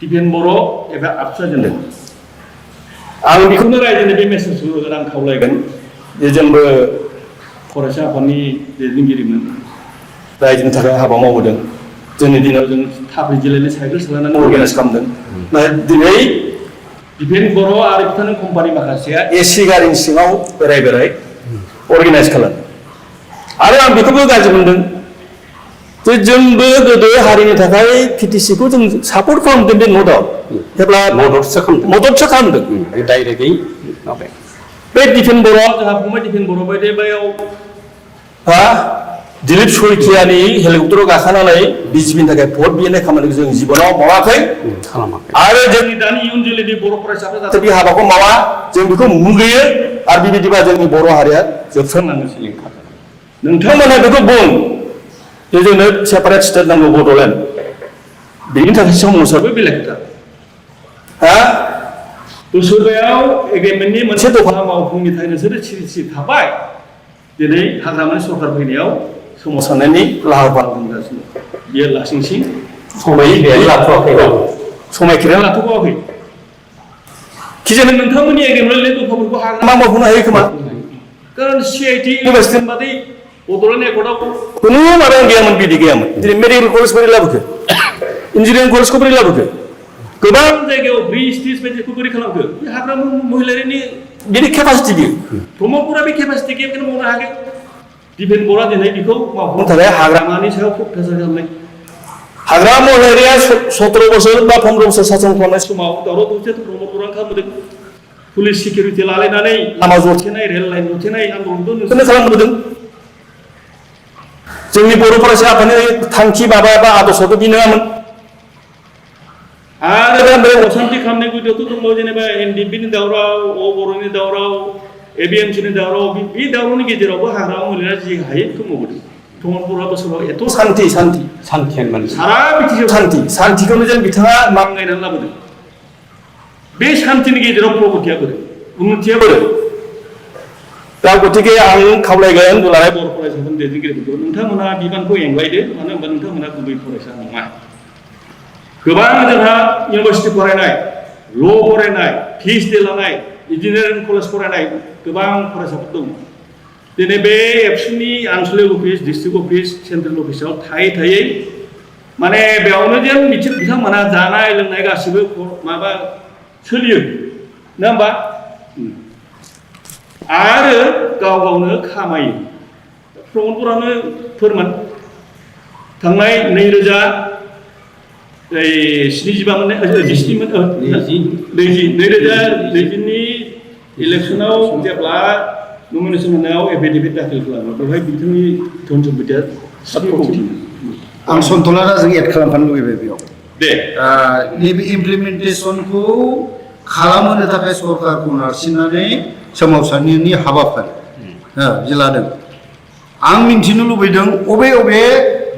दिपेन बर' एबा आबसुआ जेनदों आं बेखौनो रायजोनो बे मेसेजखौ होगोन आं खावलायगोन जे जोंबो फरायसा आफादनि दैदेनगिरिमोन रायजोनि थाखाय हाबा मावबोदों जोंनि दिनाव जों थाब्रै जिल्लानि साइकेल सालायनानै अर्गानाइज खालामदों नाथाय दिनै दिपेन बर' आरो बिथांनि कम्पानि माखासेया एसि गारिनि सिङाव बेराय अर्गानाइज खालामो आरो आं बेखौबो गाज्रि मोनदों जे जोंबो गोदो हारिनि थाखाय पिटिसिखौ जों सापर्ट खालामदों बे न'दाव जेब्ला मददसो खालामदों डाइरेक्टयै बे दिपेन बर'आ जोंहा फंबाय दिपेन बर' बायदि बेयाव दिलीप शइकियानि हेलिकप्टाराव गाखोनानै बिजेपिनि थाखाय भट बिनाय खामानिखौ जों जिबनाव मावाखै आरो जोंनि दानि इयुन जोलैनि बर' फरायसाफ्रा जाहाथे बे हाबाखौ मावा जों बेखौ मुगैयो आरो बेबायदिबा जोंनि बर' हारिया जोबस्रांलांगोन नोंथांमोना बेखौ बुं जे जोंनो सेपारेट स्टेट नांगौ बड'लेण्ड बेनि थाखाय सोमावसारबो बेलेग खोथा बोसोरबायाव एग्रिमेन्टनि मोनसे दफा मावफुंनि थाखाय नोंसोरो सिरि थाबाय दिनै हाग्रामानि सरकार फैनायाव सोमावसारनायनि लाहार फाहार खालामगासिनो बियो लासिंसिं समायखिरायानो लाथ'वाखै खिजानो नोंथांमोननि एग्रिमेन्टनि दफाफोरखौ हाग्रामा मावफुंनो हायो खोमा कारण CIT इउनिभार्सिटि बादि बड'लेण्ड एकर्डआव खुनु माबायानो गैयामोन बिदि गैयामोन दिनै मेडिकेल कलेज बोरै लाबोखो इन्जिनियारिं कलेजखौ बोरै लाबोखो गोबां जायगायाव ब्रिज टिज बायदिखौ बोरै खालामखो बे हाग्रामा महिलारिनि बिनि केपासिटि बियो प्रमद बर'आ बे केपासिटि गैयाखौनो मावनो हायाखै दिपेन बर'आ दिनै बेखौ मावफुंनो थाखाय हाग्रामानि सायाव प्रेसार खालामनाय हाग्रामा महिलारिया 17 बोसोर बा 15 बोसोर सासन खालामनाय समाव दावराव दावसियाथ' प्रमद बर'आ खालामबोदों पुलिस सिकिउरिटि लालायनानै लामा जथेनाय रेल लाइन जथेनाय आन्दलनखौ नोंसोरनो खालामबोदों जोंनि बर' फरायसा आफादनि थांखि माबा बा आदर्शखौ बि नङामोन आरो बे असान्थि खालामनाय गुदियावथ' दंबावो जेनेबा NDP नि दावराव बर'नि दावराव ABMC नि दावराव बे दावरावनि गेजेरावबो हाग्रामा महिलारिया जि हायो बेखौ मावबोदों प्रमद बर'आ बोसोराव एथ' सान्थियानो सारा बिटिसिआव सान्थिखौनो जों बिथाङा मांगायनानै लाबोदों बे सान्थिनि गेजेराव प्रगतिया बोरै उन्नतिया बोरै दा गतिके आं खावलायगोन दुलाराय बर' फरायसाफोरनि दैदेनगिरिफोरखौ नोंथांमोना बिबानखौ एंगायदो मानो होनबा नोंथांमोना गुबै फरायसा नङा गोबां जोंहा इउनिभार्सिटि फरायनाय ल' फरायनाय PhD लानाय इन्जिनियारिं कलेज फरायनाय गोबां फरायसाफोर दं दिनै बे एबसुनि आनसलिक अफिस डिस्ट्रिक्ट अफिस सेन्ट्रेल अफिसाव थायै माने बेयावनो जेन बिथांमोना जानाय लोंनाय गासिबो माबा सोलियो नङा होमबा आरो गाव गावनो खामायो प्रमद बर'आनो फोरमान थांनाय 2017नि इलेक्सनाव जेब्ला नमिनेसन होनायाव एफिडेभिट दाखिल खालामो बेवहाय बिथांनि धन सम्पथिया 7 कोटि आं सन्थला राजों एड खालामफानो लुबैबाय बेयाव दे नैबे इमप्लिमेन्टेसनखौ खालामहोनो थाखाय सरकारखौ नारसिननानै सोमावसारनायनि हाबाफारि जि लादों आं मिन्थिनो लुबैदों अबे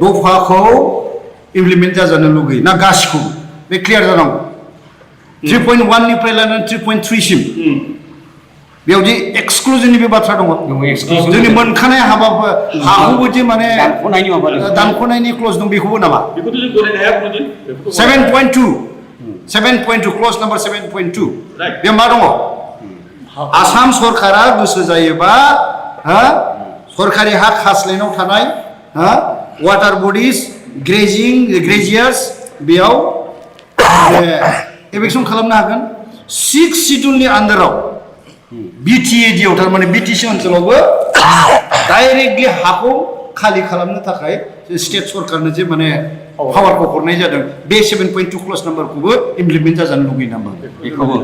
दफाखौ इमप्लिमेन्ट जाजानो लुगैयो ना गासिखौबो बे क्लियार जानांगौ 3.1 निफ्राय लानानै 3.3 सिम बेयावदि एक्सक्लुजिभनि बे बाथ्रा दङ जोंनि मोनखानाय हाखौबो जे माने दानख'नायनि क्लज दं बेखौबो नामा 7.2 क्लज नाम्बार 7.2 बे मा दङ आसाम सरकारा गोसो जायोबा सरकारि हा खास्लायनायाव थानाय वाटार बडिज ग्रेजियार्स बेयाव एभेक्सन खालामनो हागोन 6 शिड्युलनि आन्डाराव BTAD आव थारमाने BTC ओनसोलावबो डाइरेक्टलि हाखौ खालि खालामनो थाखाय स्टेट सरकारनो जे माने पावारखौ हरनाय जादों बे 7.2 क्लज नाम्बारखौबो इमप्लिमेन्ट जाजानो लुगैयो नामा बेखौबो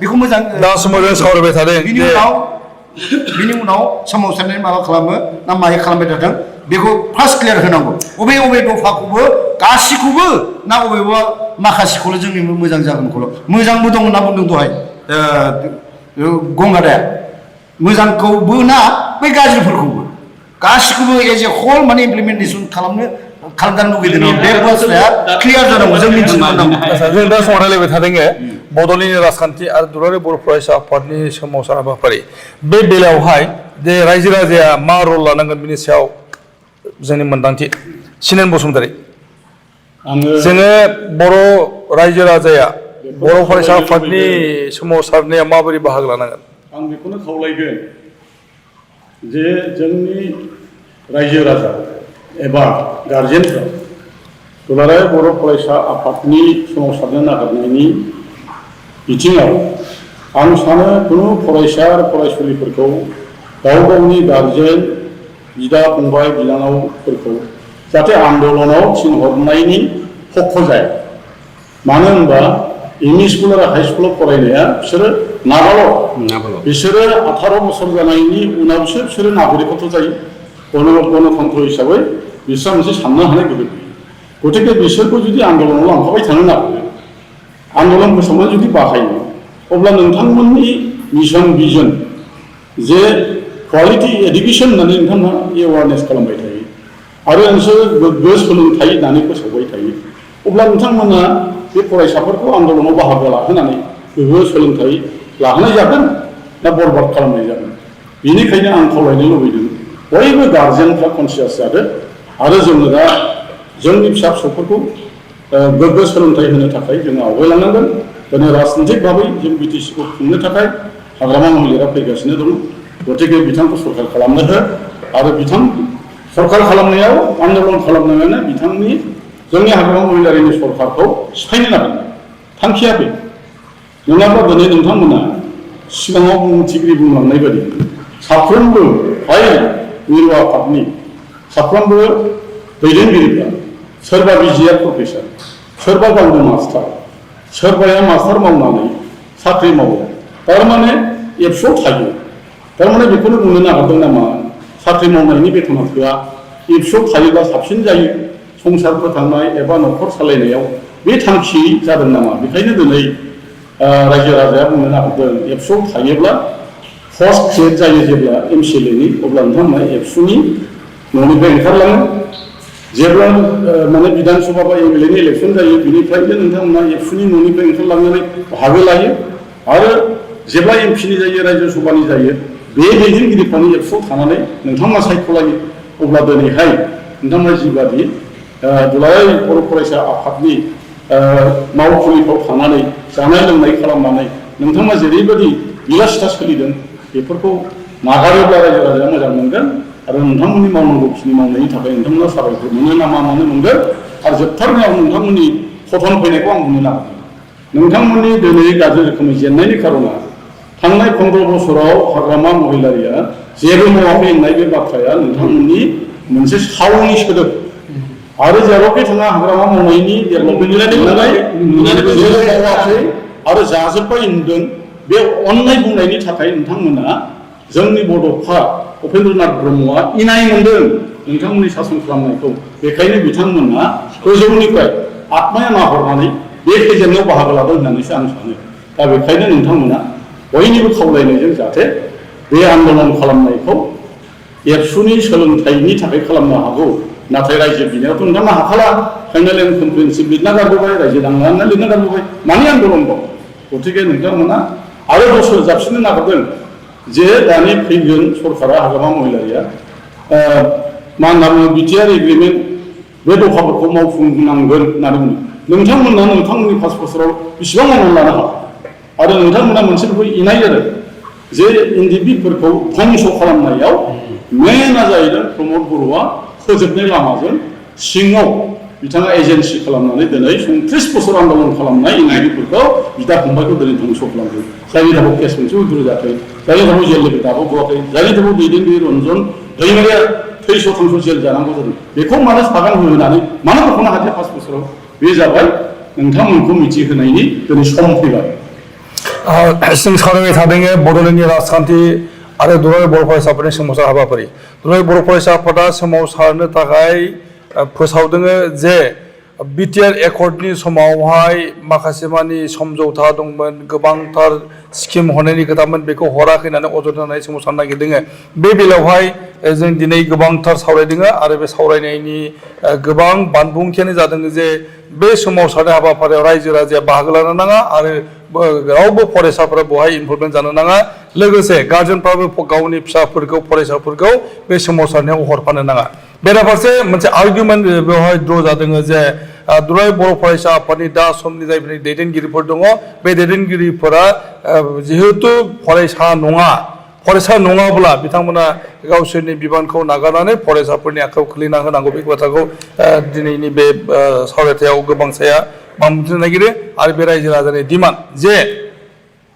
बेखौ मोजां दा समाव जों सावरायबाय थादों बिनि उनाव सोमावसारनाय माबा खालामो ना माय खालामबाय थादों बेखौ फार्स्ट क्लियार होनांगौ अबे दफाखौबो गासिखौबो ना अबेबा माखासेखौल' जोंनि मोजां जागोनखौल' मोजांबो दं होनना बुंदों दहाय गंगाराया मोजांखौबो ना बै गाज्रिफोरखौबो गासिखौबो एज ए हल माने इमप्लिमेन्टेसन खालामजानो लुगैदों बे बाथ्राया क्लियार जानांगौ जों मिथिनो मोननांगौ जों दा सावरायलायबाय थादों बड'लेण्डनि राजखान्थि आरो दुलाराय बर' फरायसा आफादनि सोमावसार हाबाफारि बे बेलायावहाय जे रायजो राजाया मा रल लानांगोन बिनि सायाव जोंनि मोन्दांथि सिनेन बसुमतारी जोङो बर' रायजो राजाया बर' फरायसा आफादनि सोमावसारनाया माबोरै बाहागो लानांगोन आं बेखौनो खावलायगोन जे जोंनि रायजो राजा एबा गार्जेनफ्रा दुलाराय बर' फरायसा आफादनि सोमावसारनो नागिरनायनि बिथिङाव आं सानो खुनु फरायसा आरो फरायसुलिफोरखौ गाव गावनि गार्जेन बिदा फंबाय बिनानावफोरखौ जाहाथे आन्दलनाव थिनहरनायनि हक जाया मानो होनबा एमइ स्कुल आरो हाइ स्कुलाव फरायनाया बिसोरो नाबाल' बिसोरो 18 बोसोर जानायनि उनावसो बिसोरो नागरिकत्व जायो गणतन्त्र हिसाबै बिसोरहा मोनसे साननो हानाय गोहो गतिके बिसोरखौ जुदि आन्दलनाव लांफाबाय थानो नागिरो आन्दलन फोसावनो जुदि बाहायो अब्ला नोंथांमोननि मिशन भिजन जे क्वालिटि एडुकेसन होननानै नोंथांमोना एवारनेस खालामबाय थायो आरो नोंसोर गोग्गो सोलोंथाइ होननानै फोसावबाय थायो अब्ला नोंथांमोना बे फरायसाफोरखौ आन्दलनाव बाहागो लाहोनानै गोग्गो सोलोंथाइ लाहोनाय जागोन ना बरबाद खालामनाय जागोन बेनिखायनो आं खावलायनो लुबैदों बयबो गार्जेनफ्रा कनसियास जादों आरो जोङो दा जोंनि फिसा फिसौफोरखौ गोग्गो सोलोंथाइ होनो थाखाय जोङो आवगायलांनांगोन दिनै राजनितिक भाबै जों बिटिसिखौ खुंनो थाखाय हाग्रामा महिलाया फैगासिनो दङ गतिके बिथांखौ सरकार खालामनो हो आरो बिथां सरकार खालामनायाव आन्दलन खालामनायानो बिथांनि जोंनि हाग्रामा महिलारिनि सरकारखौ सिफायनो नागिरनाय थांखिया बे नङाब्ला दिनै नोंथांमोना सिगाङाव बुंथिगिरि बुंलांनाय बायदि साफ्रोमबो हाय मिरु आफादनि साफ्रोमबो दैदेनगिरिफ्रा सोरबा बिजिआर प्रफेसर सोरबा गावनो मास्टार सोरबाया मास्टार मावनानै साख्रि मावो थारमाने एबसुआव थायो थारमाने बेखौनो बुंनो नागिरदों नामा साख्रि मावनायनि बेथना थोआ एबसुआव थायोब्ला साबसिन जायो संसार फोथांनाय एबा न'खर सालायनायाव बे थांखि जादों नामा बेखायनो दिनै रायजो राजाया बुंनो नागिरदों एबसुआव थायोब्ला पस्ट क्रिएट जायो जेब्ला एमसिएलएनि अब्ला नोंथांमोना एबसुनि न'निफ्राय ओंखारलाङो जेब्ला माने बिधान सभा बा एमएलएनि इलेक्सन जायो बिनिफ्रायनो नोंथांमोना एबसुनि न'निफ्राय ओंखारलांनानै बाहागो लायो आरो जेब्ला एमपिनि जायो रायजो सभानि जायो बे दैदेनगिरिफोरनि एबसुआव थानानै नोंथांमोना सायख'लायो अब्ला दिनैहाय नोंथांमोना जिबादि दुलाराय बर' फरायसा आफादनि मावखुलिफ्राव थानानै जानाय लोंनाय खालामनानै नोंथांमोना जेरैबायदि बिलासिता सोलिदों बेफोरखौ नागारोब्ला रायजो राजाया मोजां मोनगोन आरो नोंथांमोननि मावनांगौखिनि मावनायनि थाखाय नोंथांमोना साबायखर मोनो ना मा मोनो मोनगोन आरो जोबथारनायाव नोंथांमोननि फथन फैनायखौ आं बुंनो नागिरदों नोंथांमोननि दिनै गाज्रि रोखोमै जेननायनि खार'ना थांनाय 15 बोसोराव हाग्रामा महिलारिया जेबो मावाखै होननाय बे बाथ्राया नोंथांमोननि मोनसे सावनि सोदोब आरो जेरावखि थाङा हाग्रामा मावनायनि मावाखै आरो जाजोब्बाय होनदों बे अननाय बुंनायनि थाखाय नोंथांमोना जोंनि बड'फा उपेन्द्रनाथ ब्रह्मआ इनाय मोनदों नोंथांमोननि सासन खालामनायखौ बेखायनो बिथांमोना गोजौनिफ्राय आत्माया नाहरनानै बे फेजेननायाव बाहागो लादों होननानैसो आं सानो दा बेखायनो नोंथांमोना बयनिबो खावलायनायजों जाहाथे बे आन्दलन खालामनायखौ एबसुनि सोलोंथाइनि थाखाय खालामनो हागौ नाथाय रायजो बिनायावथ' नोंथांमोना हाखाला फाइनाल एन्ड कमप्रिहेन्सिभ लिरना गारबोबाय रायजो नांना लिरना गारबोबाय मानि आन्दलन दं गतिके नोंथांमोना आरो दस्रा जाबसिननो नागिरदों जे दानि फैगोन सरकारा हाग्रामा महिलारिया मा होनना बुङो बिटिआर एग्रिमेन्ट बे दफाफोरखौ मावफुंनांगोन होननानै बुङो नोंथांमोना नोंथांमोननि 5 बोसोराव बेसेबां मावनानै लानो हागौ आरो नोंथांमोना मोनसेफोरखौ इनाय जादों जे इन्दिबिफोरखौ धंस खालामनायाव मेनआ जाहैदों प्रमद बर'आ फोजोबनाय लामाजों सिङाव बिथाङा एजेन्सि खालामनानै दिनै 30 बोसोर आन्दलन खालामनाय इन्दिबिफोरखौ बिदा फंबायखौ दिनै धंस खालामदों जायनि थाखाय केस मोनसे उद्रु जायाखै जायनि थाखाय जेल लेबे दाबो गवाखै जायनि थाखाय दैदेनगिरि रन्जन दैमारिया 300 जेल जानांगौ जादों बेखौ मानो सागान होनानै मानो बख'नो हादिया 5 बोसोराव बे जाबाय नोंथांमोनखौ मिथिहोनायनि दिनै सम फैबाय जों सावरायबाय थादों बड'लेण्डनि राजखान्थि आरो दुलाराय बर' फरायसाफोरनि सोमावसार हाबाफारि दुलाराय बर' फरायसा आफादा सोमावसारनो थाखाय फोसावदों जे बिटिआर एकर्डनि समावहाय माखासे मानि समझौता दंमोन गोबांथार स्किम हरनायनि खोथामोन बेखौ हराखै होननानै अजद होनानै सोमावसारनो नागिरदों बे बेलायावहाय जों दिनै गोबांथार सावरायदों आरो बे सावरायनायनि गोबां बानबुंथियानो जादों जे बे सोमावसारनाय हाबाफारियाव रायजो राजाया बाहागो लानो नाङा आरो रावबो फरायसाफोरा बेवहाय इनभल्भमेन्ट जानो नाङा लोगोसे गार्जेनफ्राबो गावनि फिसाफोरखौ फरायसाफोरखौ बे सोमावसारनायाव हरफानो नाङा बेराफारसे मोनसे आर्गुमेन्ट बेवहाय द्र जादों जे दुलाराय बर' फरायसा आफादनि दा समनि जायफोर दैदेनगिरिफोर दङ बे दैदेनगिरिफोरा जिहेतु फरायसा नङाब्ला बिथांमोना गावसोरनि बिबानखौ नागारनानै फरायसाफोरनि आखायाव खोलैना होनांगौ बे बाथ्राखौ दिनैनि बे सावरायथायाव गोबांसाया बांबोनो नागिरो आरो बे रायजो राजानि डिमान्ड जे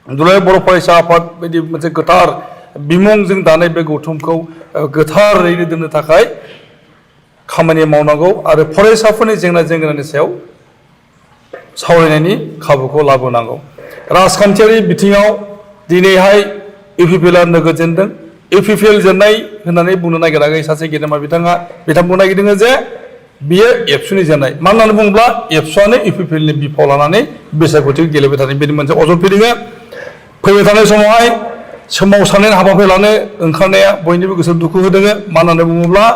दुलाराय बर' फरायसा आफाद बायदि मोनसे गोथार बिमुंजों दानाय बे गौथुमखौ गोथारैनो दोननो थाखाय खामानि मावनांगौ आरो फरायसाफोरनि जेंना जेंनानि सायाव सावरायनायनि खाबुखौ लाबोनांगौ राजखान्थियारि बिथिङाव दिनैहाय इउपिपिएलआ नोगोद जेनदों इउपिपिएल जेननाय होननानै बुंनो नागिराखै सासे गेदेमा बिथाङा बुंनो नागिरदों जे बियो एबसुनि जेननाय मानो होननानै बुङोब्ला एबसुआनो इउपिपिएलनि बिफाव लानानै बिसायख'थिखौ गेलेबाय थादों बेनि मोनसे अजद फैदों फैबाय थानाय समावहाय सोमावसारनायनि हाबाफारि लानो ओंखारनाया बयनिबो गोसोआव दुखु होदों मानो होननानै बुङोब्ला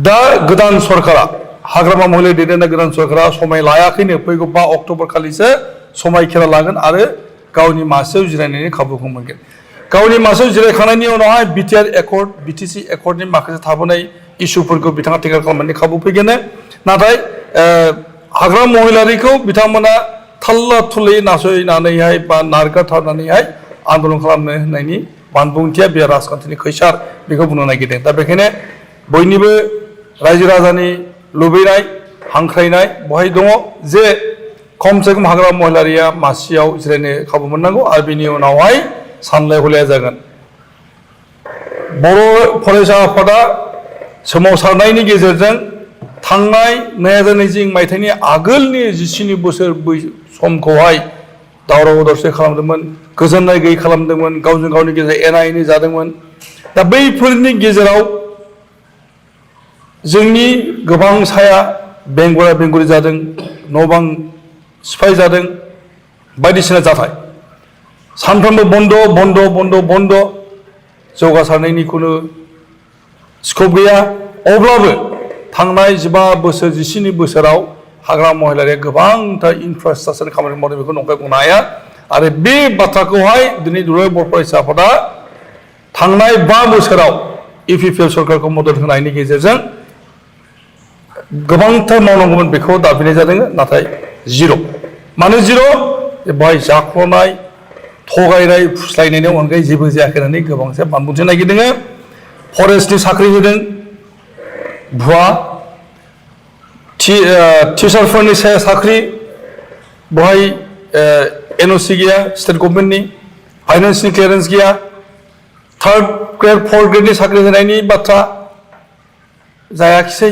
दा गोदान सरकारा हाग्रामा महिलारि दैदेननाय गोदान सरकारा समाय लायाखैनो फैगौ 5 अक्ट'बर खालिसो समायखेरा लागोन आरो गावनि मासियाव जिरायनायनि खाबुखौ मोनगोन गावनि मासियाव जिरायखांनायनि उनावहाय बिटिआर एकर्ड बिटिसि एकर्डनि माखासे थाबोनाय इस्युफोरखौ बिथाङा टेकेल खालामनायनि खाबु फैगोन नाथाय हाग्रामा महिलारिखौ बिथांमोना थाल्ला थुल्लै नासयनानैहाय बा नारगारथारनानैहाय आन्दलन खालामनो होननायनि बानबुंथिया बे राजखान्थिनि खैसार बेखौ बुंनो नागिरदों दा बेखायनो बयनिबो रायजो राजानि लुबैनाय हांख्रायनाय बहाय दङ जे खमसे खम हाग्रामा महिलारिया मासियाव जिरायनो खाबु मोननांगौ आरो बेनि उनावहाय सानलाय हलाया जागोन बर' फरायसा आफादा सोमावसारनायनि गेजेरजों थांनाय 2020 मायथाइनि आगोलनि 17 बोसोर समखौहाय दावराव दावसि खालामदोंमोन गोजोननाय गैयै खालामदोंमोन गावजों गावनि गेजेराव एना एनि जादोंमोन दा बैफोरनि गेजेराव जोंनि गोबां साया बेंगुरा बेंगुरि जादों न' बां सिफाय जादों बायदिसिना जाथाय सानफ्रोमबो बन्द' जौगासारनायनि खुनु स्कप गैया अब्लाबो थांनाय 15 बोसोर 17 बोसोराव हाग्रामा महिलारिया गोबांथार इनफ्रास्ट्राक्चार खामानि मावदों बेखौ नंखाय बुंनो हाया आरो बे बाथ्राखौहाय दिनै दुलाराय बर' फरायसा आफादा थांनाय 5 बोसोराव इउपिपिएल सरकारखौ मदद होनायनि गेजेरजों गोबांथार मावनांगौमोन बेखौ दाबिनाय जादों नाथाय जिर' मानो जिर' बेवहाय जाख्ल'नाय थगायनाय फुस्लायनायनि अनगायै जेबो जायाखै होननानै गोबांसे बानबुंथि नागिरदों फरेस्टनि साख्रि होदों भुवा टिचारफोरनि साख्रि बेवहाय एनअसि गैया स्टेट गभर्नमेन्टनि फाइनान्सनि क्लियारेन्स गैया 3rd ग्रेड 4th ग्रेडनि साख्रि होनायनि बाथ्रा जायाखिसै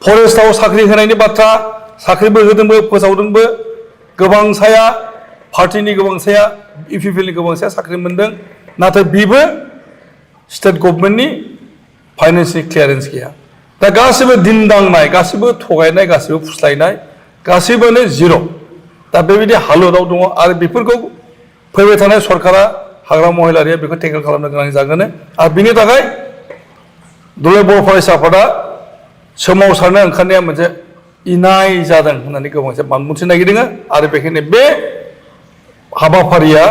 फरेस्टआव साख्रि होनायनि बाथ्रा साख्रिबो होदोंबो फोसावदोंबो गोबांसाया पार्टिनि गोबांसाया इउपिपिएलनि गोबांसाया साख्रि मोनदों नाथाय बेबो स्टेट गभर्नमेन्टनि फाइनान्सनि क्लियारेन्स गैया दा गासिबो दिनदांनाय गासिबो थगायनाय गासिबो फुस्लायनाय गासिबोनो जिर' दा बेबायदि हालोदाव दङ आरो बेफोरखौ फैबाय थानाय सरकारा हाग्रा महिलारिया बेखौ टेकेल खालामनो गोनां जागोन आरो बिनि थाखाय दुलाराय बर' फरायसा आफादा सोमावसारनो ओंखारनाया मोनसे इनाय जादों होननानै गोबांसे बानबुंथि नागिरदों आरो बेखायनो बे हाबाफारिया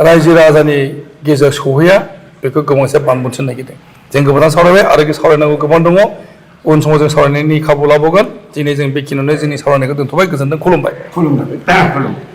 रायजो राजानि गेजेराव सौहैया बेखौ गोबांसे बानबुंथि नागिरदों जों गोबां सावरायबाय आरो सावरायनांगौ गोबां दङ उन समाव जों सावरायनायनि खाबु लाबावगोन दिनै जों बेखिनियावनो जोंनि सावरायनायखौ दोनथ'बाय गोजोनथों खुलुमबाय खुलुमबाय